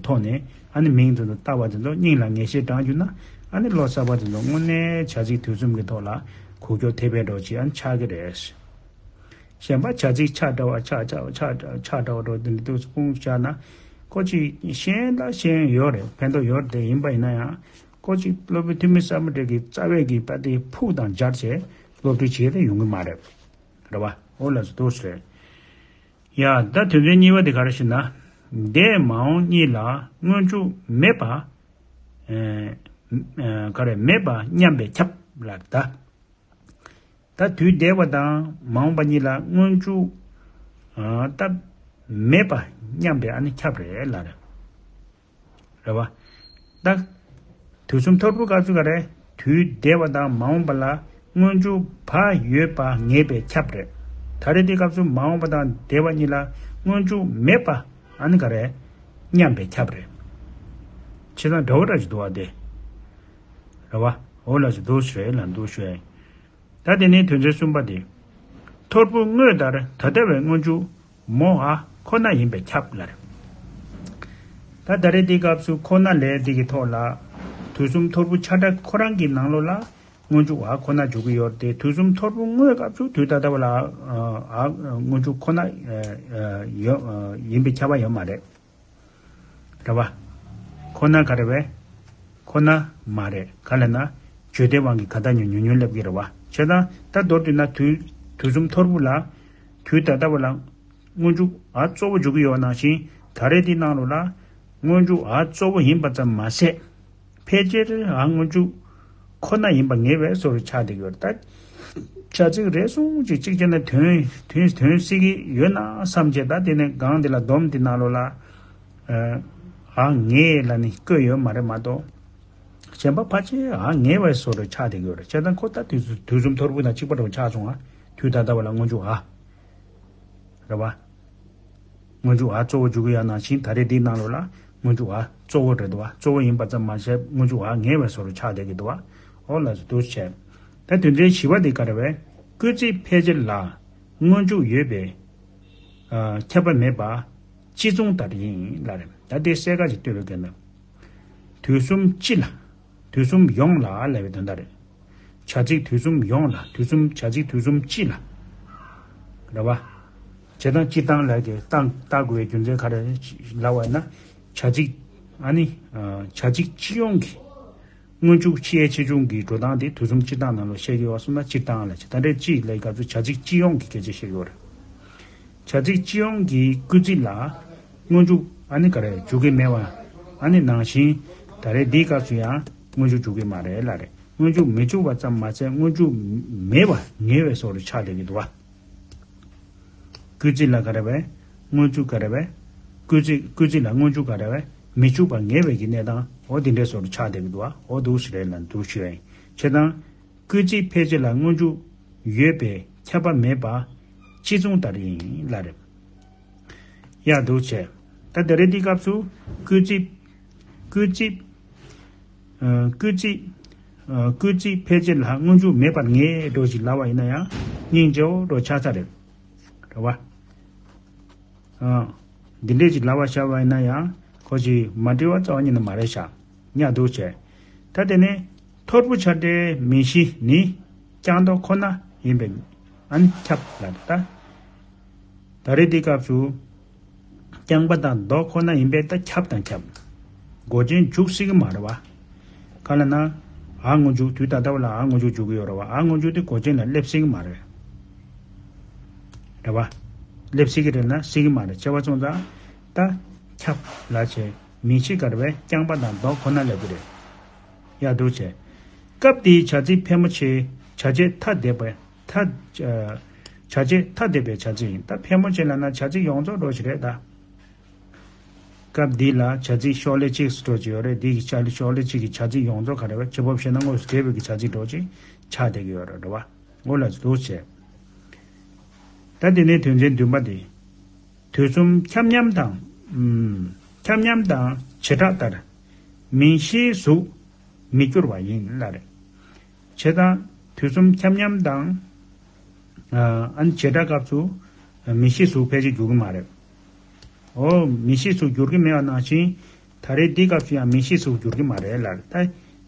ཐོག་ནས་ཨ་ནི་མིང་དེ་ཚོ་བཏགས་པ་དེ་ཚོ་སྙིང་ལ་ངེས་ཤེས་དྲངས་གྱུར་ན་ཨ་ནི་བློ་གསར་པ་དེ་ཚོ་དངོས་གནས་བྱ་ཚིག་དུས་གསུམ་གྱི་ཐོག་ལ་གོ་རྒྱུ་ཐེབས་པའི་འགྲོ་ཅིག་ཨ་ནི་ཆགས་ཀྱི་རེད། གཞན་པ་བྱ་ཚིག་ཆ་འདྲ་བ་ཆ་ཆ་ཆ་ཆ་འདྲ་བ་འགྲོ་དེ་འདྲ་དུས་སུ་སྤུངས་བཞག་ན། ཁོ་ཅིག་ཤེས་ད་ཤེས་ཡོད་རེད། ཕན་ཐོགས་ཡོད་རེད། དེ་ཡིན་པ་ཡིན་ན་ཡང་ཁོ་ཅིག་སློབ་དཔོན་ཐོན་མི་གསར་པ་འདྲ་གི་རྩ་བའི་གི་པ་དེ་ཕུགས་དང་སྦྱར་བྱས་སློབ་ཁྲིད་བྱེད་ཡ་ཡོང་གི་མ་རེད། རེད་བ། འོ་ལགས་སོ་འདུག་སེ་རེད། ཡ་ད་དོན་ཚན་གཉིས་པ་དེ་ག་རེ་ཞེ་ན། འདས་མ་འོངས་གཉིས་ལ་སྔོན་འཇུག་མེད་པ། ཨེ་ཨེ་ག་རེ་མེད་པ་མཉམ་པས་ཁྱབ་ལབ་ད། ད་དུས་འདས་པ་དང་མ་འོངས་པ་གཉིས་ལ་སྔོན་འཇུག་ཨ་སྟབས་མེད་པ་མཉམ་པའི་ཨ་ནི་ཁྱབ་རེད་ལབ་རེད། རེད་བ། ད་དུས་གསུམ་ཐོར་བུ་སྐབས་སུ་ག་རེ་དུས་འདས་པ་དང་མ་འོངས་པ་ལ་སྔོན་འཇུག་བ་ཡོད་པ་ངེས་པའི་ཁྱབ་རེད། ད་རེས་དེ་སྐབས་སུ་མ་འོངས་པ་དང་འདས་པ་གཉིས་ལ་སྔོན་འཇུག་མེད་པ་ཨ་ནི་ག་རེ་མཉམ་པའི་ཁྱབ་རེད། ཆེ་ཚང་འདྲ་བོ་འདྲ་ཞིག་འདུག་བ་དེ། རེད་བ། འོ་ལགས་སོ་འདུག་སེ་རེད་ལ་འདུག་སེ། ད་དེ་ནས་དོན་ཚན་གསུམ་པ་དེ། ཐོར་བུ་དངོས་ལྟར་ད་ལྟ་བའི་སྔོན་འཇུག་མོ་འ་ཁོ་ན་ཡིན་པས་ཁྱབ་ལབ་རེད། ད་ད་རེས་འདི་སྐབས་སུ་ཁོ་ན་ལས་འདི་གི་ཐོག་ལ། དུས་གསུམ་ཐོར་བུ་ཆ་འདྲ་ཁོ་རང་གི་ནང་ལོགས་ལ་སྔོན་འཇུག་འ་ཁོ་ན་འཇུག་གི་ཡོད་དེ། དུས་གསུམ་ཐོར་བུ་དངོས་སྐབས་སུ་དུས་ད་ལྟ་བ་ལ་འ་སྔོན་འཇུག་ཁོ་ན་ཡོད་ཡིན་པས་ཁྱབ་པ་ཡོད་མ་རེད། རེད་བ། ཁོ་ན་ག་རེ་བས། ཁོ་ན་མ་རེད། ག་ལབ་ན། བརྗོད་བདེ་དབང་གིས་ག་ད་ཉུང་ཉུང་ཉུང་སླེབས་ཀྱི་རེད་བ། བྱས་ཙང་ད་མདོར་བསྡུས་ན་དུས་དུས་གསུམ་ཐོར་བུ་ལ། དུས་ད་ལྟ་བ་ལ། སྔོན་འཇུག་འ་གཙོ་བོ་འཇུག་གི་ཡོད་ནང་བཞིན་ད་རེས་འདི་ནང་ལོགས་ལ། སྔོན་འཇུག་འ་གཙོ་བོ་ཡིན་པ་ཙམ་མ་ཟད། ཕལ་ཆེར་འ་སྔོན་འཇུག་ཁོ་ན་ཡིན་པ་ངེས་པའི་བཟོ་འདྲ་ཆགས་བསྡད་ཀྱི་ཡོད་རེད་ད། བྱ་ཚིག་རེ་ཟུང་ཅིག་གཅིག་བྱས་ན་དོན་དོན་དོན་སྲིད་ཀྱི་ཡོད་ན་བསམ་བྱས། ད་དེ་ནས་སྒང་འདི་ལ་སྡོམ་འདི་ནང་ལོགས་ལ། ཨ་ངེས་ལ་ནི་བཀོད་ཡོད་མ་རེད་མ་གཏོགས། གཞན་པ་ཕལ་ཆེར་ཨ་ངེས་པའི་བཟོ་འདྲ་ཆགས་བསྡད་ཀྱི་ཡོད་རེད། བྱས་ཙང་ཁོ་ད་དུས་སུ་དུས་གསུམ་ཐོར་བུ་དང་གཅིག་པ་འདྲ་བོ་ཆགས་སོང་ཨ། དུས་ད་ལྟ་བ་ལ་སྔོན་འཇུག་ཨ། རེད་བ། སྔོན་འཇུག་ཨ་གཙོ་བོ་འཇུག་གི་ཡང་ནང་བཞིན་ད་རེས་འདིའི་ནང་ལོགས་ལ་སྔོན་འཇུག་ཨ་གཙོ་བོ་རེད་འདུག་བ། གཙོ་བོ་ཡིན་པ་ཙམ་མ་ཟད་སྔོན་འཇུག་ཨ་ངེས་པའི་བཟོ་འདྲ་ཆགས་བསྡད་ཀྱི་འདུག་བ། འོ་ལ་འདུག་བྱས། ད་དོན་ཚན་བཞི་པ་འདི་ག་རེ་བས། སྐུལ་ཚིག་ཕལ་ཆེར་ལ་སྔོན་འཇུག་ཡོད་པས། ཨ་ཁྱབ་པ་མེད་པ་སྤྱི་མཚུངས་ལྟར་ཡིན་ལ་རེད། ད་དེ་གསལ་ཁ་ཅིག་སྟོན་པའི་སྐད་ན། དུས་གསུམ་སྤྱི་ལ། དུས་གསུམ་ཡོངས་ལ་ལབ་པའི་དོན་དག་རེད། བྱ་ཚིག་དུས་གསུམ་ཡོངས་ལ། དུས་གསུམ་བྱ་ཚིག་དུས་གསུམ་སྤྱི་ལ། རེད་བ། བྱེད་སྟངས་སྤྱི་བཏང་ལབ་ཀྱི་བཏང་བཏགས་དགོས་པའི་རྒྱུ་མཚན་ག་རེ་ལབ་པ་ཡིན་ན། བྱ་ཚིག་ཨ་ནི། བྱ་ཚིག་སྤྱི་ཡོངས་ཀྱི། སྔོན་འཇུག་སྤྱི་ཡའི་ཆེ་ཆུང་གི་འགྲོ་སྟངས་དེ་དུས་གསུམ་སྤྱི་བཏང་ནང་ལ་བཤད་ཀྱི་ཡོད་སོང་ན་སྤྱི་བཏང་ལ་བྱེད། ད་འདྲའི་སྤྱི་ལབ་སྐབས་སུ་བྱ་ཚིག་སྤྱི་ཡོངས་ཀྱི་སྐད་ཆ་བཤད་ཀྱི་ཡོད་རེད། བྱ་ཚིག་སྤྱི་ཡོངས་ཀྱི་སྐུལ་ཚིག་ལ་སྔོན་འཇུག་ཨ་ནི་ག་རེ་འཇུག་གི་མེད་པ། ཨ་ནི་ནང་བཞིན་ད་རེས་འདིའི་སྐབས་སུ་ཡང་སྔོན་འཇུག་འཇུག་གི་མ་རེད་ལ་རེད། སྔོན་འཇུག་མི་འཇུག་པ་ཙམ་མ་ཟད་སྔོན་འཇུག་མེད་པ་ངེས་པའི་བཟོ་འདྲ་ཆགས་བསྡད་ཀྱི་འདུག་བ། སྐུལ་ཚིག་ལ་ག་རེ་བས། སྔོན་འཇུག་ག་རེ་བས། སྐུལ་ཚིག་སྐུལ་ཚིག་ལ་སྔོན་འཇུག་ག་རེ་བས། མི་འཇུག་པ་ངེས་པའི་གི་གནས་སྟངས་འོ་དེ་འདྲའི་བཟོ་འདྲ་ཆགས་བསྡད་ཀྱི་འདུག་བ། འོ་འདུག་ཞིག་རེད་ལ་འདུག་ཞུ་ཡ་ཡིན། བྱས་ཙང་། སྐུལ་ཚིག་ཕལ་ཆེར་ལ་སྔོན་འཇུག་ཡོད་པས་ཁྱབ་པ་མེད་པ་སྤྱི་མཚུངས་ལྟར་ཡིན་ལ་རེད། ཡ་འདུག་བྱས། ད་དེ་རིང་འདིའི་སྐབས་སུ་སྐུལ་ཚིག་སྐུལ་ཚིག་ཨ་སྐུལ་ཚིག་ཨ་སྐུལ་ཚིག་ཕལ་ཆེར་ལ་སྔོན་འཇུག་མེད་པར་ངེས་འགྲོ་ཞིག་ལབ་པ་ཡིན་ན་ཡང་སྙིང་རྗེ་བོ་འགྲོ་ཆགས་ས་རེད། རེད་བ། ཨ། འདི་འདྲས་ཅིག་ལབ་པ་བཞག་པ་ཡིན་ན་ཡང་ཁོ་ཅིག་མ་འགྲིག་པ་རྩ་བ་ཉིད་ནས་མ་རེད་ཤག་ཉག་འདུག་བྱས། ད་དེ་ནས་ཐོར་བུ་ཆ་འདྲའི་མིང་གཞི་ནི་རྐྱང་ལྡོག་ཁོ་ན་ཡིན་པས་ཨ་ནི་ཁྱབ་ལ་ད། ད་རེས་འདི་སྐབས་སུ་རྐྱང་པ་དང་ལྡོག་ཁོ་ན་ཡིན་པས་ད་ཁྱབ་དང་ཁྱབ། མགོ་ཅན་འཇུག་སྲིད་ཀྱི་མ་རེད་བ། གང་ལབ་ན། འ་སྔོན་འཇུག་དུས་ད་ལྟ་བ་ལ་འ་སྔོན་འཇུག་འཇུག་གི་ཡོད་རེད་བ། འ་སྔོན་འཇུག་དེ་མགོ་ཅན་ལ་སླེབས་སྲིད་ཀྱི་མ་རེད། རེད་བ། སླེབས་སྲིད་ཀྱི་རེད་ན་སྲིད་ཀྱི་མ་རེད། བྱས་པ་སོང་ཙང་། ད། ཁྱབ་ལ་བྱས། མིང་གཞི་ག་རེ་བས་རྐྱང་པ་དང་ལྡོག་ཁོ་ན་ལབ་ཀྱི་རེད། ཡ་འདུག་བྱས། སྐབས་འདིའི་བྱ་ཚིག་ཕལ་མོ་ཆེ་བྱ་བྱེད་ཐ་དད་པ་ཐ། བྱ་བྱེད་ཐ་དད་པའི་བྱ་ཚིག་ཡིན། ད་ཕལ་མོ་ཆེ་ལབ་ན་བྱ་ཚིག་ཡོངས་རྫོགས་འགྲོ་ཞིག་རེད་ད། སྐབས་འདི་ལ་བྱ་ཚིག་ཤོག་ལྷེ་གཅིག་སུ་འགྲོ་གི་ཡོད་རེད། འདི་གི་བྱ་ཤོག་ལྷེ་གཅིག་གི་བྱ་ཚིག་ཡོངས་རྫོགས་ག་རེ་བ་བྱེད་པ་བཤད་ན་དངོས་སུ་འབྲེལ་བའི་གི་བྱ་ཚིག་འགྲོ་ཅིག་ཆགས་བསྡད་ཀྱི་ཡོད་རེད་རེད་བ། འོ་ལ་འདུག་བྱས། ད་དེ་ནས་དོན་ཚན་བདུན་པ་འདི། དུས་གསུམ་ཁྱབ་མཉམ་དང་། ཨུམ། ཁྱབ་མཉམ་དང་བྱེ་བྲག་ལྟར། མིང་གཞིའི་གཟུགས་མི་འགྱུར་བ་ཡིན་ལ་རེད། བྱས་ཙང་དུས་གསུམ་ཁྱབ་མཉམ་དང་། ཨ་ནི་བྱེ་བྲག་སྐབས་སུ་མིང་གཞིའི་གཟུགས་ཕལ་ཆེར་འགྱུར་གྱི་མ་རེད། འོ་མིང་གཞིའི་གཟུགས་འགྱུར་གྱི་མེད་པ་ནང་བཞིན། ད་རེས་འདིའི་སྐབས་སུ་ཡང་མིང་གཞིའི་གཟུགས་འགྱུར་གྱི་མ་རེད་ལ། ད་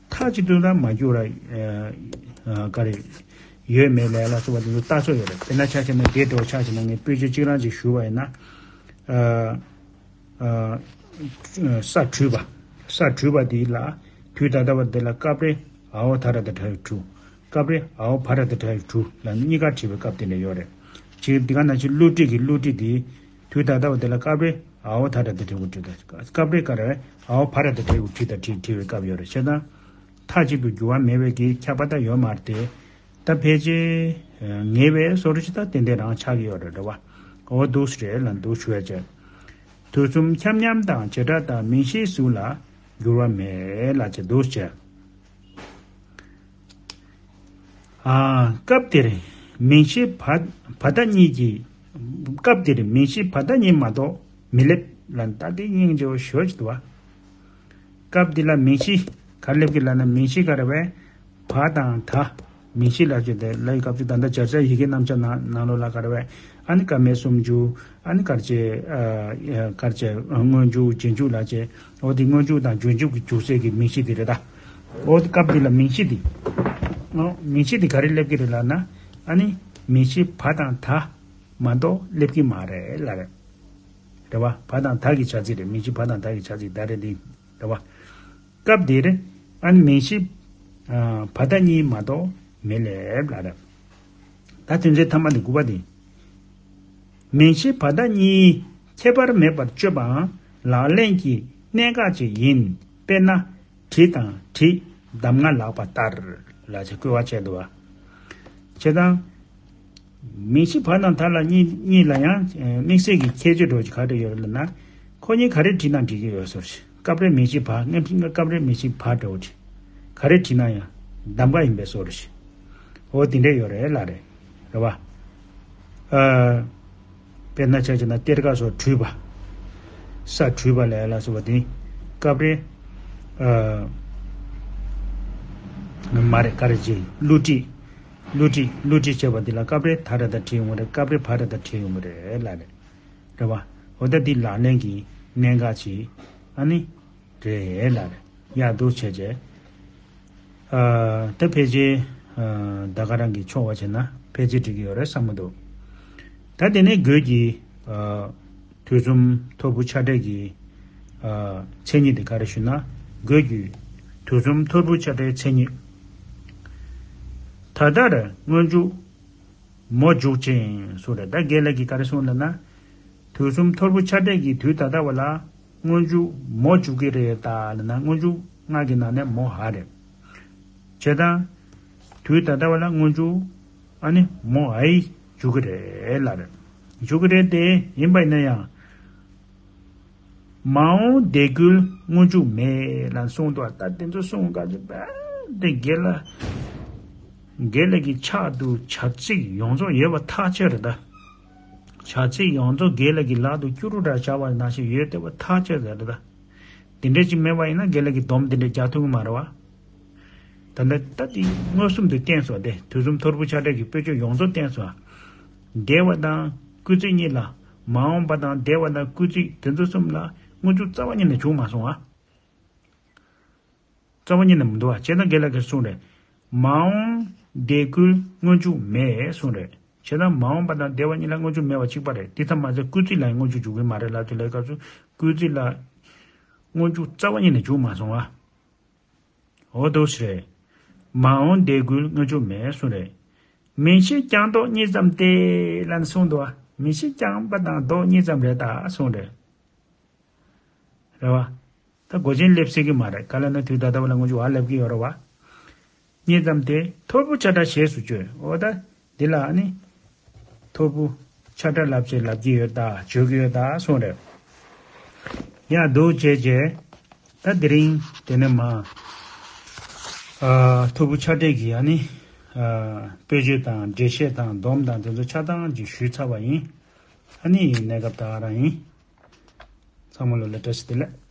མཐའ་གཅིག་ཏུ་ད་མ་འགྱུར་ར། ཨ་ག་རེ། ཡོད་མེད་ལས་ལ་སོགས་པ་དེ་ཚོ་ལྟ་ཚོད་ཡོད་རེད། དཔེར་ན་ཆ་བཞག་ན་དེ་འདྲ་བོ་ཆ་བཞག་ན་ངས་དཔེ་བརྗོད་གཅིག་རང་ཅིག་ཞུ་བ་ཡིན་ན། ཨ། ཨ། ས་བྲུས་པ། ས་བྲུས་པ་འདི་ལ་དུས་ད་ལྟ་བ་འདི་ལ་སྐབས་རེ་འ་འོག་ད་ར་ད་དྲ་ཡི་བྲུ། སྐབས་རེ་འ་འོག་བ་ར་ད་དྲ་ཡི་བྲུ་ལ་གཉིས་ཀ་བྲིས་པའི་སྐབས་དེ་འདྲ་ཡོད་རེད། ཅིག་འདི་ག་ནང་བཞིན་བསླུ་བྲིད་ཀྱི་བསླུ་བྲིད་འདི་དུས་ད་ལྟ་བ་འདི་ལ་སྐབས་རེ་འ་འོག་ད་ར་ད་དྲ་ཡི་བྲུ་དང་སྐབས་རེ་ག་རེ་འ་འོག་བ་ར་ད་དྲ་ཡི་བྲུ་དང་བྲིས་བྲིས་པའི་སྐབས་ཡོད་རེད། བྱས་ཙང་མཐའ་གཅིག་ཏུ་འགྱུར་བ་མེད་པའི་གི་ཁྱབ་པ་ད་ཡོད་མ་རེད་དེ། ད་ཕལ་ཆེར་ངེས་པའི་བཟོ་འདྲ་ཞིག་ད་ཏན་ཏན་རང་ཆགས་ཀྱི་ཡོད་རེད་རེད་བ། འོ་འདུག་སེ་རེད་ལ་འདུག་ཞུ་ཡ་བྱས། དུས་གསུམ་ཁྱབ་མཉམ་དང་བྱེ་བྲག་ལྟར་མིང་གཞིའི་གཟུགས་ལ་འགྱུར་བ་མེད་ལ་བྱས་འདུག་སེ་བྱས། ཨ། སྐབས་འདིར་མིང་གཞི་བ་བ་ད་གཉིས་ཀྱི། སྐབས་འདིར་མིང་གཞི་བ་ད་གཉིས་མ་གཏོགས་མི་སླེབས་ལ་ད་དེ་སྙིང་རྗེ་བོ་ཞེ་པོ་ཅིག་འདུག་བ། སྐབས་འདི་ལ་མིང་གཞི་ག་རེ་སླེབས་ཀྱི་ལབ་ན་མིང་གཞི་ག་རེ་བས། བ་དང་ད། མིང་གཞི་ལབ་ཀྱི་དེ་ལ་ཡི་སྐབས་སུ་ད་ལྟ་སྦྱར་བྱ་ཡི་གེ་རྣམ་གཞག་ནང་ནང་ལོགས་ལ་ག་རེ་བས། ཨ་ནི་སྐར་མའི་སུམ་ཅུ། ཨ་ནི་སྐར་ཆའི། ཨ། སྐར་ཆའི་སྔོན་འཇུག་རྗེས་འཇུག་ལབ་བྱས། འོ་དེ་སྔོན་འཇུག་དང་རྗེས་འཇུག་གི་འཇུག་སའི་གི་མིང་གཞི་དེ་རེད་ད། འོ་དེ་སྐབས་འདི་ལ་མིང་གཞི་དེ། འོ་མིང་གཞི་དེ་ག་རེ་སླེབས་ཀྱི་རེད་ལབ་ན། ཨ་ནི་མིང་གཞི་བ་དང་ད་མ་གཏོགས་སླེབས་ཀྱི་མ་རེད་ལབ་རེད། རེད་བ། བ་དང་ད་གི་བྱ་ཚིག་རེད། མིང་གཞི་བ་དང་ད་གི་བྱ་ཚིག་ད་རེད་འདི། རེད་བ། སྐབས་འདིར་ཨ་ནི་མིང་གཞི། ཨ། བ་ད་གཉིས་མ་གཏོགས་མི་སླེབས་ལབ་རེད། ད་དོན་ཚན་ཐ་མ་འདི་དགུ་པ་འདི། མིང་གཞི་བ་ད་གཉིས་ཁྱད་པར་མེད་པར་སྤྱོད་པའང་ལག་ལེན་གྱི་གནད་འགག་ཅིག་ཡིན། དཔེར་ན། གྲི་དང་གྲི་གདམས་ངག་ལག་པར་བསྟར་ལ་བྱས་བཀོལ་བ་བྱས་འདུག་བ། བྱས་ཙང་། མིང་གཞི་བ་དང་ད་ལ་གཉིས་གཉིས་ལ་ཡང་དམིགས་བསལ་གྱི་ཁྱད་ཆོས་འདྲ་བོ་ཅིག་ག་རེ་ཡོད་རེད་ལབ་ན། ཁོ་གཉིས་ག་རེ་བྲིས་ན་འགྲིག་གི་ཡོད་ཟེར། སྐབས་རེ་མིང་གཞི་བ། སྐབས་རེ་མིང་གཞི་བ་འདྲ་བོ་བྲིས། ག་རེ་བྲིས་ན་ཡང་གདམ་ག་ཡིན་པའི་བཟོ་རེད་ཤག་འོ་དེ་འདྲས་ཡོད་རེད་ལབ་རེད། རེད་བ། ཨ། དཔེར་ན་ཆ་བཞག་ན་གཏེར་ཁ་སོགས་བྲུས་པ། ས་བྲུས་པ་ལབ་ཡ་ལ་སོགས་པ་དེ་སྐབས་རེ། ཨ། མ་རེད། ག་རེ་བྱེད། བསླུ་བྲིད། བསླུ་བྲིད། བསླུ་བྲིད་བྱས་པ་འདི་ལ་སྐབས་རེ་ད་ར་ད་བྲིས་ཡོང་གི་རེད། སྐབས་རེ་བ་ར་ད་བྲིས་ཡོང་གི་རེད་ལབ་རེད། རེད་བ། འོ་ད་འདི་ལག་ལེན་གྱི་གནད་འགག་ཅིག་ཨ་ནི། རེད་ལབ་རེད། ཡག་འདུག་བྱས་རྗེས། ཨ། ད་ཕལ་ཆེར། ཨ། ད་ག་རང་གིས་ཆོག་པ་བྱས་ན་ཕལ་ཆེར་འགྲིག་གི་ཡོད་རེད་བསམ་གྱི་འདུག་ད་དེ་ནས་འགོས་ཀྱི། ཨ། དུས་གསུམ་ཐོར་བུ་ཆགས་བྲལ་གྱི། ཨ། མཚན་ཉིད་དེ་ག་རེ་ཞུ་ན། འགོས་ཀྱི་དུས་གསུམ་ཐོར་བུ་ཆགས་བྲལ་མཚན་ཉིད། ད་ལྟར་སྔོན་འཇུག་མོ་འཇུག་ཅིང་གསུངས་རེད། ད་རྒན་ལགས་ཀྱིས་ག་རེ་གསུངས་ལབ་ན། དུས་གསུམ་ཐོར་བུ་ཆགས་བྲལ་གྱི་དུས་ད་ལྟ་བ་ལ་སྔོན་འཇུག་མོ་འཇུག་གི་རེད་ད་ལབ་ན། སྔོན་འཇུག་ལྔ་གི་ནང་ནས་མོ་འ་རེད། བྱས་ཙང་། དུས་ད་ལྟ་བ་ལ་སྔོན་འཇུག་ཨ་ནི་མོ་འའི་འཇུག་གི་རེད་ལབ་རེད། འཇུག་གི་རེད་དེ། ཡིན་པ་ཡིན་ན་ཡང་། མ་འོངས་དེ་ཀུན་སྔོན་འཇུག་མེད་ལབ་གསུངས་འདུག་ད་དེ་ཚོ་གསུངས་ག་ཚོད་པ་དེ་རྒན་ལགས། རྒན་ལགས་ཀྱི་ཕྱག་ཏུ་བྱ་ཚིག་ཡོངས་རྫོགས་ཡོད་པ་ཐག་ཆོད་རེད་ད། བྱ་ཚིག་ཡོངས་རྫོགས་རྒན་ལགས་ཀྱི་ལག་ཏུ་སྐྱུ་རུ་འདྲ་བྱ་བ་ནང་བཞིན་ཡོད་བསྡད་པ་ཐག་ཆོད་རེད་ད། དེ་འདྲ་ཅིག་མེད་པ་ཡིན་ན་རྒན་ལགས་ཀྱིས་སྡོམ་དེ་འདྲ་རྒྱག་ཐུབ་ཀྱི་མ་རེད་བ། ད་ལྟ་ད་དེ་མངོན་སུམ་དུ་བསྟན་སོང་སྟེ། དུས་གསུམ་ཐོར་བུ་ཆགས་བྲལ་གྱི་དཔེ་བརྗོད་ཡོངས་རྫོགས་བསྟན་སོང་། འདས་པ་དང་སྐུལ་ཚིག་གཉིས་ལ། མ་འོངས་པ་དང་འདས་པ་དང་སྐུལ་ཚིག་དེ་ཚོ་གསུམ་ལ་སྔོན་འཇུག་རྩ་བ་ཉིད་ནས་བྱུང་མ་སོང་ཨ། རྩ་བ་ཉིད་ནས་མི་འདུག་ཨ། བྱས་ཙང་རྒན་ལགས་ཀྱིས་གསུངས་རེད། མ་འོངས་དེ་ཀུན་སྔོན་འཇུག་མེད་གསུངས་རེད། བྱས་ཙང་མ་འོངས་པ་དང་འདས་པ་གཉིས་ལ་སྔོན་འཇུག་མེད་པ་གཅིག་པ་རེད། དེ་ཙམ་མ་ཟད་སྐུལ་ཚིག་ལ་ཡང་སྔོན་འཇུག་འཇུག་གི་མ་རེད་ལབ་དུས་ལབ་སྐབས་སུ་སྐུལ་ཚིག་ལ་སྔོན་འཇུག་རྩ་བ་ཉིད་ནས་འཇུག་མ་སོང་ཨ། འོ་འདུག་སེ་རེད། མ་འོངས་དེ་ཀུན་སྔོན་འཇུག་མེད་གསུངས་རེད། མིང་གཞི་ཀྱང་ལྡོག་གཉིས་ཙམ་སྟེ་ལབ་ནས་གསུངས་འདུག་ཨ། མིང་གཞི་ཀྱང་པ་དང་ལྡོག་གཉིས་ཙམ་རེད་ད་གསུངས་རེད། རེད་བ། ད་མགོ་ཅན་སླེབས་སྲིད་ཀྱི་མ་རེད། ག་ལབ་ན་དུས་ད་ལྟ་བ་ལ་སྔོན་འཇུག་འ་ལབ་ཀྱི་ཡོད་རེད་བ། གཉིས་ཙམ་སྟེ་ཐོར་བུ་ཆགས་བྲལ་ཞེས་སུ་བརྗོད། འོ་ད་འདི་ལ་ཨ་ནི། ཐོར་བུ་ཆགས་བྲལ་ལབ་ཅེས་ལབ་ཀྱི་ཡོད་ད། བརྗོད་ཀྱི་ཡོད་ད་གསུངས་རེད། ཡང་འདུག་བྱས་རྗེས། ད་དེ་རིང་དེ་ནས་མ། ཨ། ཐོར་བུ་ཆགས་བྲལ་གྱི་ཨ་ནི། ཨ། དཔེ་བརྗོད་དང་འགྲེལ་བཤད་དང་སྡོམ་དང་དེ་ཚོ་ཆ་ཚང་ཅིག་ཞུས་ཚར་བ་ཡིན། ཨ་ནི་གནས་སྐབས་ད་ག་རང་ཡིན། ཚང་མ་ལོ་ལ་བཀྲ་ཤིས་བདེ་ལེགས།